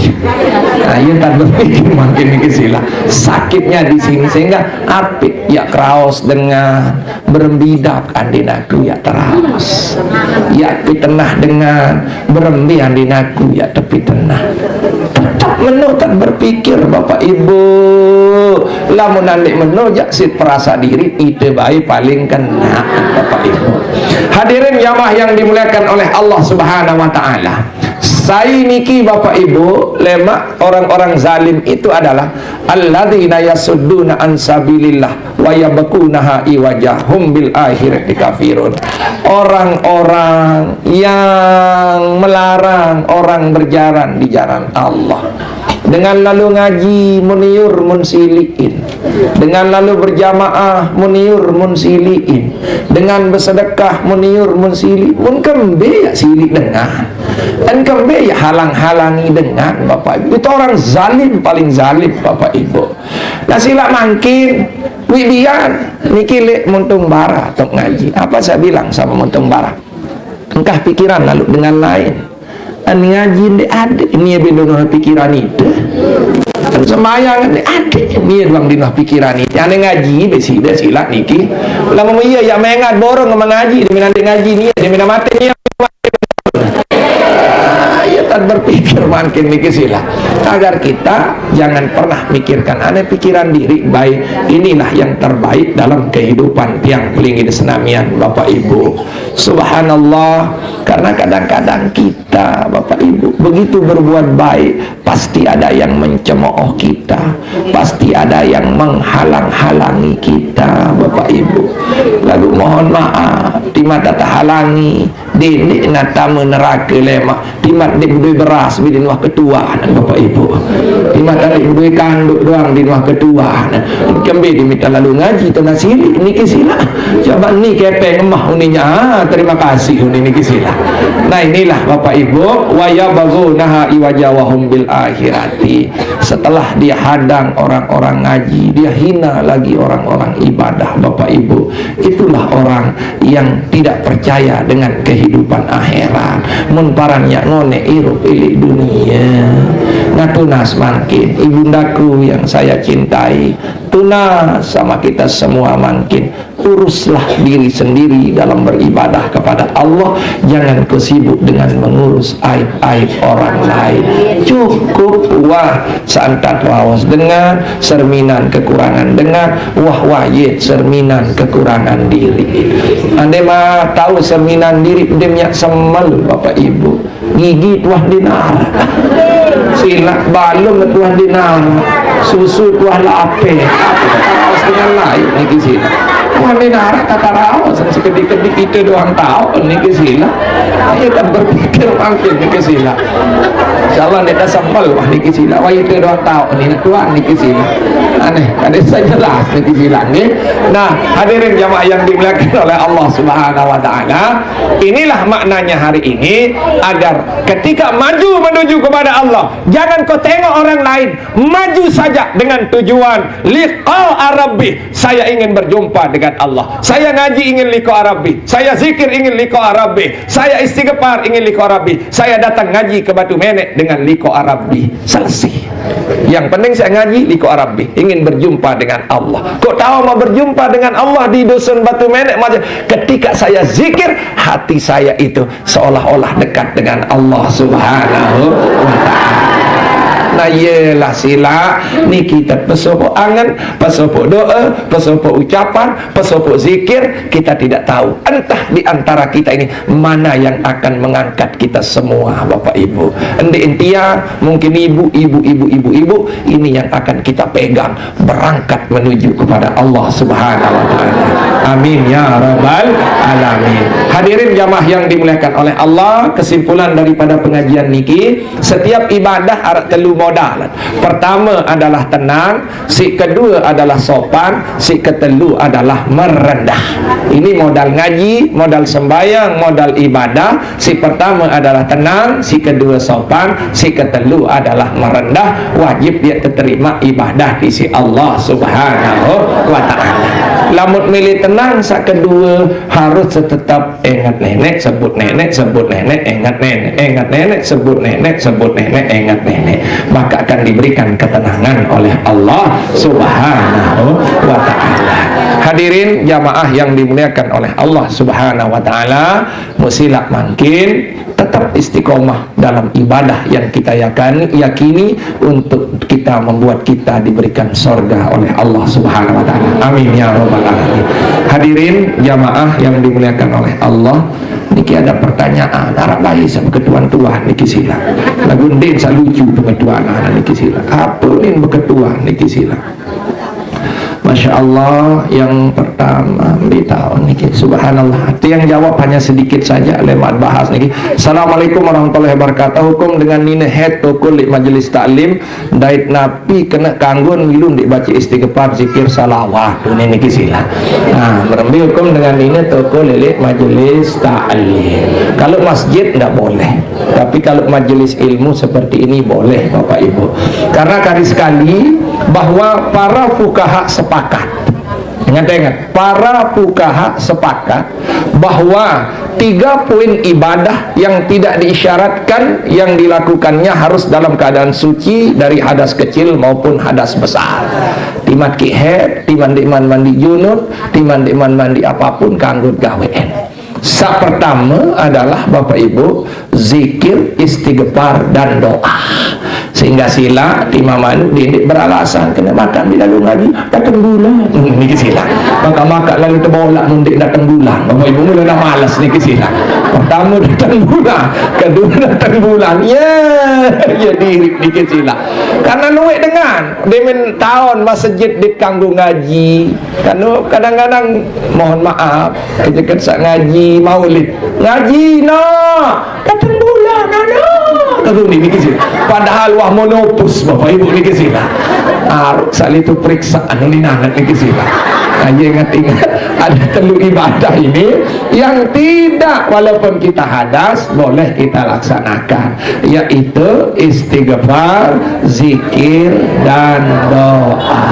Nah, iya tak berpikir makin niki sila. Sakitnya di sini sehingga apik ya kraos dengan berembidap andinaku ya teras. Ya pitenah dengan berembe andinaku ya tepi tenah. Tetap meno tak berpikir Bapak Ibu. Lamun andik meno jak sit perasa diri ite bae paling kena Bapak Ibu. Hadirin jamaah yang dimuliakan oleh Allah Subhanahu wa taala. Sai niki Bapak Ibu, lemak orang-orang zalim itu adalah alladzina yasudduna an sabilillah wa yabqunaha iwaja hum bil akhirati kafirun. Orang-orang yang melarang orang berjalan di jalan Allah. Dengan lalu ngaji muniur mun siliin. Dengan lalu berjamaah muniur mun siliin. Dengan bersedekah muniur mun sili. Mun kembe ya sili dengan. En kembe ya halang-halangi dengan Bapak Ibu. Itu orang zalim paling zalim Bapak Ibu. Nah sila makin widian niki lek muntung bara tok ngaji. Apa saya bilang sama muntung bara? Engkah pikiran lalu dengan lain. An ngaji nde ade, ni bendo pikiran itu. An sembayang nde ade, ni doang dino pikiran itu. Ane ngaji besi dah sila niki. Lama iya ya mengat borong sama ngaji, demi nanti ngaji ni, demi mati ni. Ayo tak berpikir makin niki sila. Agar kita jangan pernah mikirkan aneh pikiran diri baik. Inilah yang terbaik dalam kehidupan tiang pelingin senamian Bapak Ibu. Subhanallah. Karena kadang-kadang kita Bapak Ibu begitu berbuat baik, pasti ada yang mencemooh kita, pasti ada yang menghalang-halangi kita Bapak Ibu. Lalu mohon maaf, di mata tahalangi, dini nata meneraka lemak. Timat dik bedoi beras bi di nuah ketuan Bapak Ibu. Timat dik bedoi kanduk doang di nuah ketuan. Kembe di mita lalu ngaji tu nasili niki sila. Coba ni kepeng emah uninya. Ah, terima kasih uni niki sila. Nah inilah Bapak Ibu, wa yabghunaha iwaja wa hum bil akhirati. Setelah dia hadang orang-orang ngaji, dia hina lagi orang-orang ibadah Bapak Ibu. Itulah orang yang tidak percaya dengan kehidupan akhirat. Mun parannya ngone irup ilik dunia. Nah tunas makin ibundaku yang saya cintai, tunas sama kita semua makin uruslah diri sendiri dalam beribadah kepada Allah. Jangan kau sibuk dengan mengurus aib-aib orang lain. Cukup wah santat raos dengan serminan kekurangan dengan wah wayit serminan kekurangan diri. Ande mah tahu serminan diri, dia minyak semel Bapak Ibu. Gigi tuah dinar. Silak balung tuah dinar. Susu tuah lape. Apa kita raos dengan lain niki sila. Tuah dinar kata raos sekedik-kedik kita doang tahu niki sila. Ayo tak berpikir makin niki sila. Insyaallah nita sambal wah niki sila. Wah itu doang tahu ni tuan niki sila. Aneh, ada saya jelas niki sila ni. Nah, hadirin jamaah yang dimuliakan oleh Allah Subhanahu wa taala, inilah maknanya hari ini agar ketika maju menuju kepada Allah, jangan kau tengok orang lain, maju saja dengan tujuan liqa Rabbi. Saya ingin berjumpa dengan Allah. Saya ngaji ingin liqa Rabbi. Saya zikir ingin liqa Rabbi. Saya istighfar ingin liqa Rabbi. Saya datang ngaji ke Batu Menek dengan liqa Rabbi. Selesai. Yang penting saya ngaji liqa Rabbi, ingin berjumpa dengan Allah. Kok tahu mau berjumpa dengan Allah di dusun Batu Menek macam ketika saya zikir, hati saya itu seolah-olah dekat dengan Allah Subhanahu wa taala. Nah, iyalah sila niki pesopo angen, pesopo doa, pesopo ucapan, pesopo zikir, kita tidak tahu. Entah di antara kita ini mana yang akan mengangkat kita semua, Bapak Ibu. Endi entia, mungkin ibu, ibu, ibu, ibu, ibu, ini yang akan kita pegang berangkat menuju kepada Allah Subhanahu wa taala. Amin ya rabbal alamin. Hadirin jamaah yang dimuliakan oleh Allah, kesimpulan daripada pengajian niki, setiap ibadah arep telu modal. Pertama adalah tenang, si kedua adalah sopan, si ketelu adalah merendah. Ini modal ngaji, modal sembahyang, modal ibadah. Si pertama adalah tenang, si kedua sopan, si ketelu adalah merendah. Wajib dia terima ibadah di si Allah Subhanahu wa taala. Lamun milih tenang, sak kedua harus tetap ingat nenek, sebut nenek, sebut nenek, ingat nenek, ingat nenek, sebut nenek, sebut nenek, ingat nenek. Maka akan diberikan ketenangan oleh Allah Subhanahu wa Ta'ala. Hadirin jamaah yang dimuliakan oleh Allah Subhanahu wa Ta'ala, musila mangkin tetap istiqomah dalam ibadah yang kita yakan-, yakini untuk kita membuat kita diberikan sorga oleh Allah Subhanahu wa Ta'ala. Amin ya rabbal alamin. Hadirin jamaah yang dimuliakan oleh Allah, niki ada pertanyaan. Arab bayi sa beketuan-tuan niki sila. Lagu ndin sa lucu pengetuan niki sila. Apa ni beketuan niki sila? Masya Allah, yang pertama, beritahu niki. Subhanallah. Itu yang jawab hanya sedikit saja, lemat bahas niki. Assalamualaikum warahmatullahi wabarakatuh. Hukum dengan nina head toko lek majelis taklim, dait napi kena kanggo milu ndik baca istighfar, zikir, salawat. Ini niki sila. Nah, berembi hukum dengan nina toko lek majelis taklim. Kalau masjid ndak boleh. Tapi kalau majelis ilmu seperti ini boleh, Bapak Ibu. Karena kali sekali bahwa para fukaha sepakat. Ingat-ingat, para fukaha sepakat bahwa tiga poin ibadah yang tidak diisyaratkan yang dilakukannya harus dalam keadaan suci dari hadas kecil maupun hadas besar. Timat ki head, timan diman mandi junub, timan diman mandi apapun kanggo gawean. Sa pertama adalah, Bapak Ibu, zikir, istighfar, dan doa. Sehingga sila, timamanu, dindik beralasan kena makan bila lu ngaji, datang bulan. Hmm, niki sila. Maka makan lalu terbolak mundik datang bulan. Bapak Ibu mula dah malas niki sila. Pertama datang bulan, kedua datang bulan. Ya, ya diri niki sila. Karena luwek dengan demen tahun masjid dikanggo ngaji. Kan kadang-kadang, mohon maaf, aja kan sak ngaji maulid. Ngaji, nah, datang bulan, nah, nah. Kata ni, niki sila. Padahal wah monopus, Bapak Ibu niki sila. Ah, sali tu periksa, anu ni nangat niki sila. Aja ingat-ingat, ada telu ibadah ini yang tidak, walaupun kita hadas, boleh kita laksanakan, yaitu istighfar, zikir, dan doa.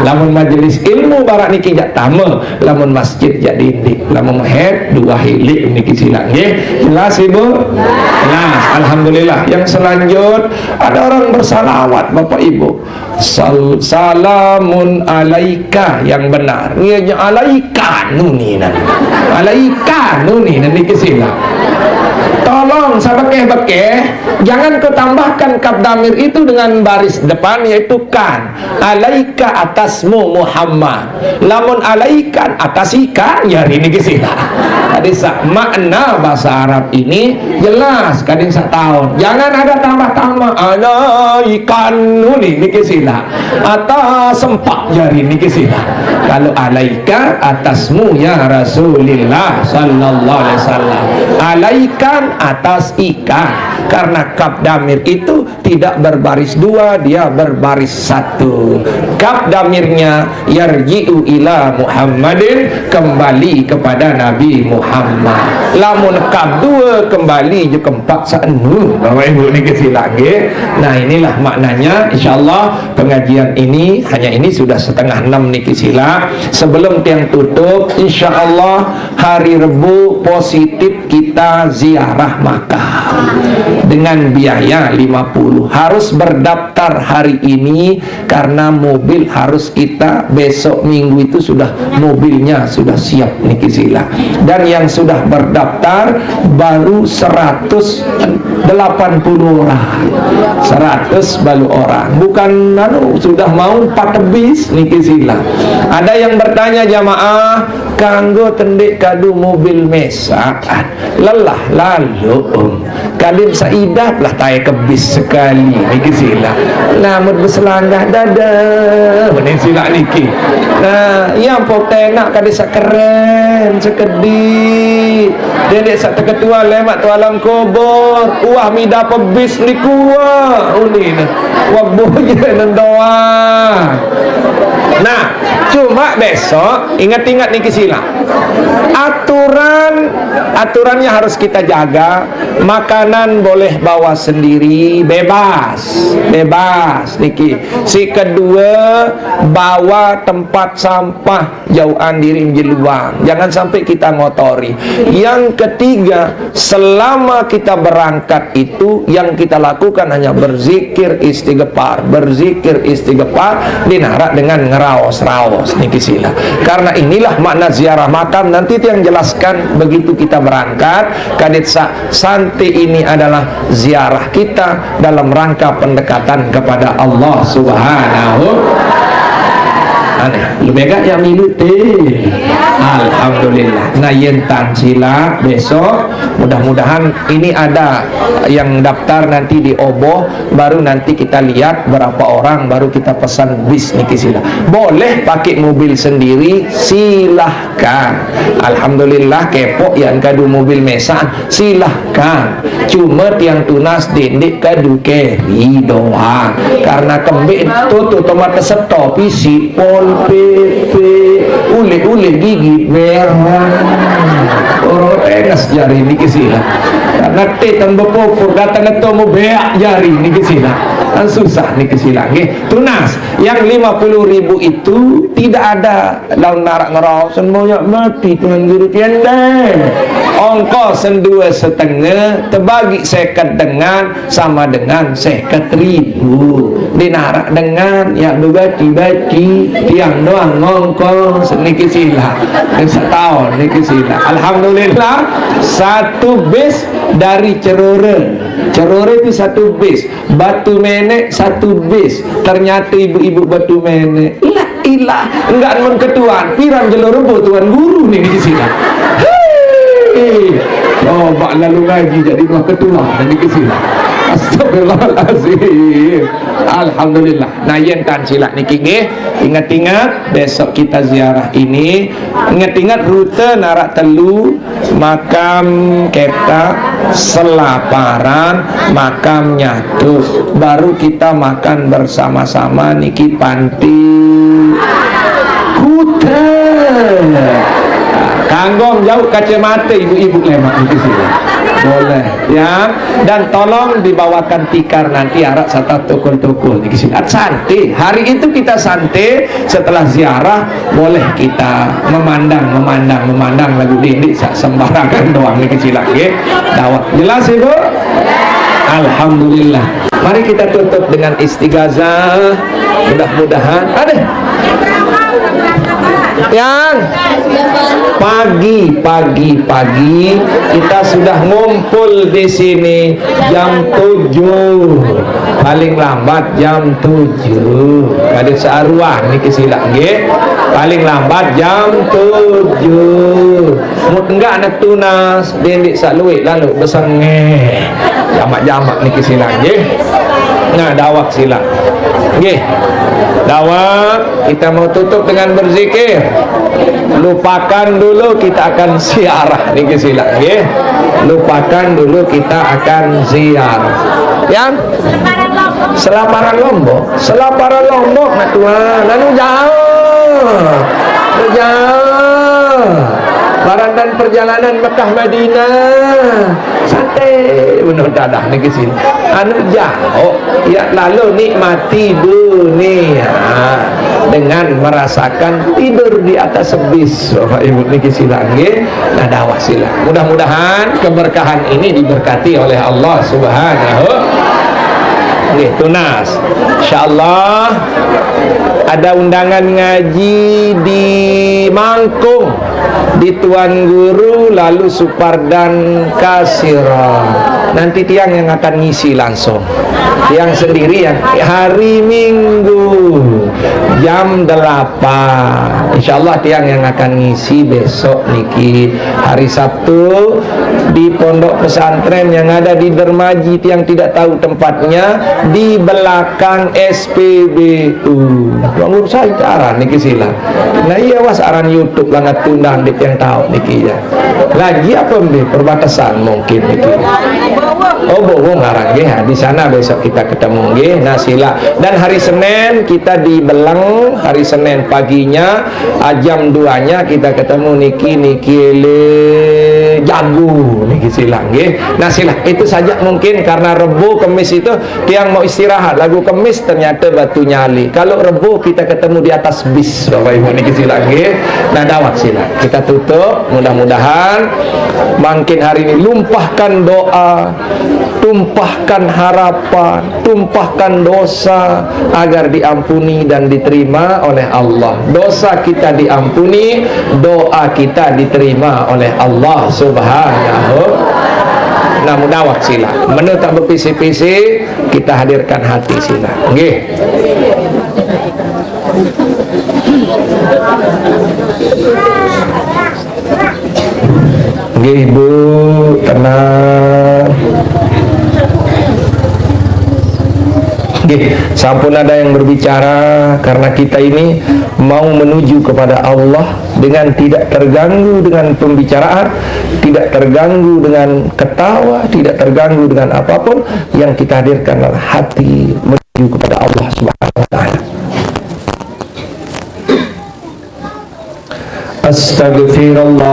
Lamun majelis ilmu barak niki jak tama, lamun masjid jak dindik, lamun head dua hilik niki sila nggih. Jelas Ibu? Jelas. Alhamdulillah. Yang selanjut, ada orang bersalawat, Bapak Ibu. Sal-, salamun alaika yang benar. Iya nya alaika nuni nan. Alaika nuni nan niki sila. Tolong sabekeh-bekeh, jangan kau tambahkan kap damir itu dengan baris depan, yaitu kan. Alaika atasmu Muhammad. Lamun alaikan atas ika, ya hari ini sila. Jadi sa-, makna bahasa Arab ini jelas, kadin sa tahun. Jangan ada tambah-tambah. Alaikan nuni niki sila. Atas sempak jari niki sila. Kalau alaika atasmu ya Rasulillah sallallahu alaihi wasallam. Alaikan atas ika. Karena kap damir itu tidak berbaris dua, dia berbaris satu. Kap damirnya yarji'u ila Muhammadin, kembali kepada Nabi Muhammad. Lamun kap dua kembali je kempak saenu. Bapak Ibu niki sila nggih. Nah, inilah maknanya, insyaallah pengajian ini, hanya ini sudah setengah enam niki sila. Sebelum tiang tutup, insyaallah hari Rebu positif kita ziarah Makkah dengan biaya lima puluh. Harus berdaftar hari ini karena mobil harus kita besok minggu itu sudah mobilnya sudah siap niki sila. Dan yang sudah berdaftar baru seratus delapan puluh orang. Seratus baru orang. Bukan anu, sudah mau empat bis niki sila. Ada yang bertanya jamaah, kanggo tendik kadu mobil mesak, lelah lalu, um. Kadin saidap lah tae ke bis sekali niki sila. Lamun beselanggah dada, mending sila niki. Nah, yang pok tenak kadin sakeren sekedi. Dedek sak teketua lemak tu alam kubur. Wah, mida pebis niku, wah, uni ne. Wah, boye nendoa. Nah, cuma besok ingat-ingat niki sila. Aturan, aturannya harus kita jaga. Makanan boleh bawa sendiri, bebas, bebas niki. Si kedua, bawa tempat sampah jauhan diri menjeluang. Jangan sampai kita ngotori. Yang ketiga, selama kita berangkat itu, yang kita lakukan hanya berzikir istighfar, berzikir istighfar, dinarak dengan ngeraos-raos niki sila. Karena inilah makna ziarah makam, nanti tiang jelaskan begitu kita berangkat. Kadit sa, santi ini adalah ziarah kita dalam rangka pendekatan kepada Allah Subhanahu. Aneh, lebih agak yang milu teh. Alhamdulillah. Nah, yen tan sila besok, mudah-mudahan ini ada yang daftar nanti di Oboh, baru nanti kita lihat berapa orang, baru kita pesan bis niki sila. Boleh pakai mobil sendiri, silahkan. Alhamdulillah, kepok yang kadu mobil mesan, silahkan. Cuma tiang tunas dendik kadu keri doang. Karena kembik tu tu tomat seto pisi pol P P, ulik-ulik gigi merah. Orang tenas jari niki sila. Karena tetan bepopor datang ketemu beak jari niki sila. Kan susah niki sila nggih. Tunas, yang lima puluh ribu itu tidak ada daun narak ngeraos, sen banyak mati Tuan Guru pian deh. Ongkos sen dua setengah, terbagi seket dengan, sama dengan seket ribu. Dinarak dengan, ya, bebati-bati, tiang doang ngongkos, niki sila. Setahun, niki sila. Alhamdulillah, satu bis dari Cerore. Cerore itu satu bis. Batu Menek satu bis. Ternyata ibu-ibu Batu Menek. Ilah, ilah. Enggak men ketuan. Piran jelo rebo Tuan Guru ni di sini. Hei. Coba lalu ngaji jadi mah ketuan ni di sini. Astagfirullahalazim. Alhamdulillah. Nah, yen tan silak niki nggih. Ingat-ingat besok kita ziarah ini. Ingat-ingat rute narak telu, makam kita, selaparan, makam nyatu. Baru kita makan bersama-sama niki panti kuta. Kanggong jauh kacamata ibu-ibu lemak niki sini. Boleh, ya. Dan tolong dibawakan tikar nanti arak serta tukul-tukul niki sini. Santai. Hari itu kita santai setelah ziarah. Boleh kita memandang, memandang, memandang lagu dinding sak sembarangan doang niki silak nggih. Dawak. Jelas, Ibu? Alhamdulillah. Mari kita tutup dengan istighazah. Mudah-mudahan ada yang pagi, pagi, pagi kita sudah ngumpul di sini jam tujuh. Paling lambat jam tujuh. Ada searuan niki silak nggih. Paling lambat jam tujuh. Mut enggak nak tunas, dendik sak luik lalu besengeh. Jamak-jamak niki silak nggih. Nah, dawak silak. Nggih. Dawak, kita mau tutup dengan berzikir. Lupakan dulu kita akan ziarah niki silak nggih. Lupakan dulu kita akan ziarah. Ya. Selaparan Lombok, selaparan Lombok nak tuan, anu jauh, anu jauh. Barantan perjalanan Mekah Madinah, santai benar dadah niki sini. Anu jauh, ya lalu nikmati dunia dengan merasakan tidur di atas bis. Bapak Ibu niki silak nggih. Nah, dawak silak. Mudah-mudahan keberkahan ini diberkati oleh Allah Subhanahu. Nggih, tunas. Insyaallah ada undangan ngaji di Mangkung, di Tuan Guru lalu Supardan Kasira. Nanti tiang yang akan ngisi langsung. Tiang sendiri ya. Hari Minggu jam delapan. Insyaallah tiang yang akan ngisi besok niki hari Sabtu di pondok pesantren yang ada di Dermaji, tiang tidak tahu tempatnya, di belakang S P B U. Ngurus saya aran niki silak. Nah, iya, was aran YouTube langat tundang di tiang tahu niki ya. Lagi apa mbe perbatasan mungkin niki. Oh, Bowo ngaran nggih. Nah, di sana besok kita ketemu nggih. Nah, sila. Dan hari Senin kita di Beleng, hari Senin paginya, ah, jam dua-nya kita ketemu niki, niki le jago niki, sila nggih. Nah, sila. Itu saja mungkin karena Rebo Kemis itu tiang mau istirahat. Lagu Kemis ternyata batu nyali. Kalau Rebo kita ketemu di atas bis, Bapak Ibu niki, sila nggih. Nah, dawat sila. Kita tutup, mudah-mudahan makin hari ini lumpahkan doa, tumpahkan harapan, tumpahkan dosa agar diampuni dan diterima oleh Allah. Dosa kita diampuni, doa kita diterima oleh Allah Subhanahu. Nah, mudawak sila. Menu tak berpisi-pisi, kita hadirkan hati sila. Nggih. Nggih, Bu, tenang. Nggih, sampun ada yang berbicara, karena kita ini mau menuju kepada Allah dengan tidak terganggu dengan pembicaraan, tidak terganggu dengan ketawa, tidak terganggu dengan apapun. Yang kita hadirkan adalah hati menuju kepada Allah Subhanahu wa Taala. Astagfirullahalazim.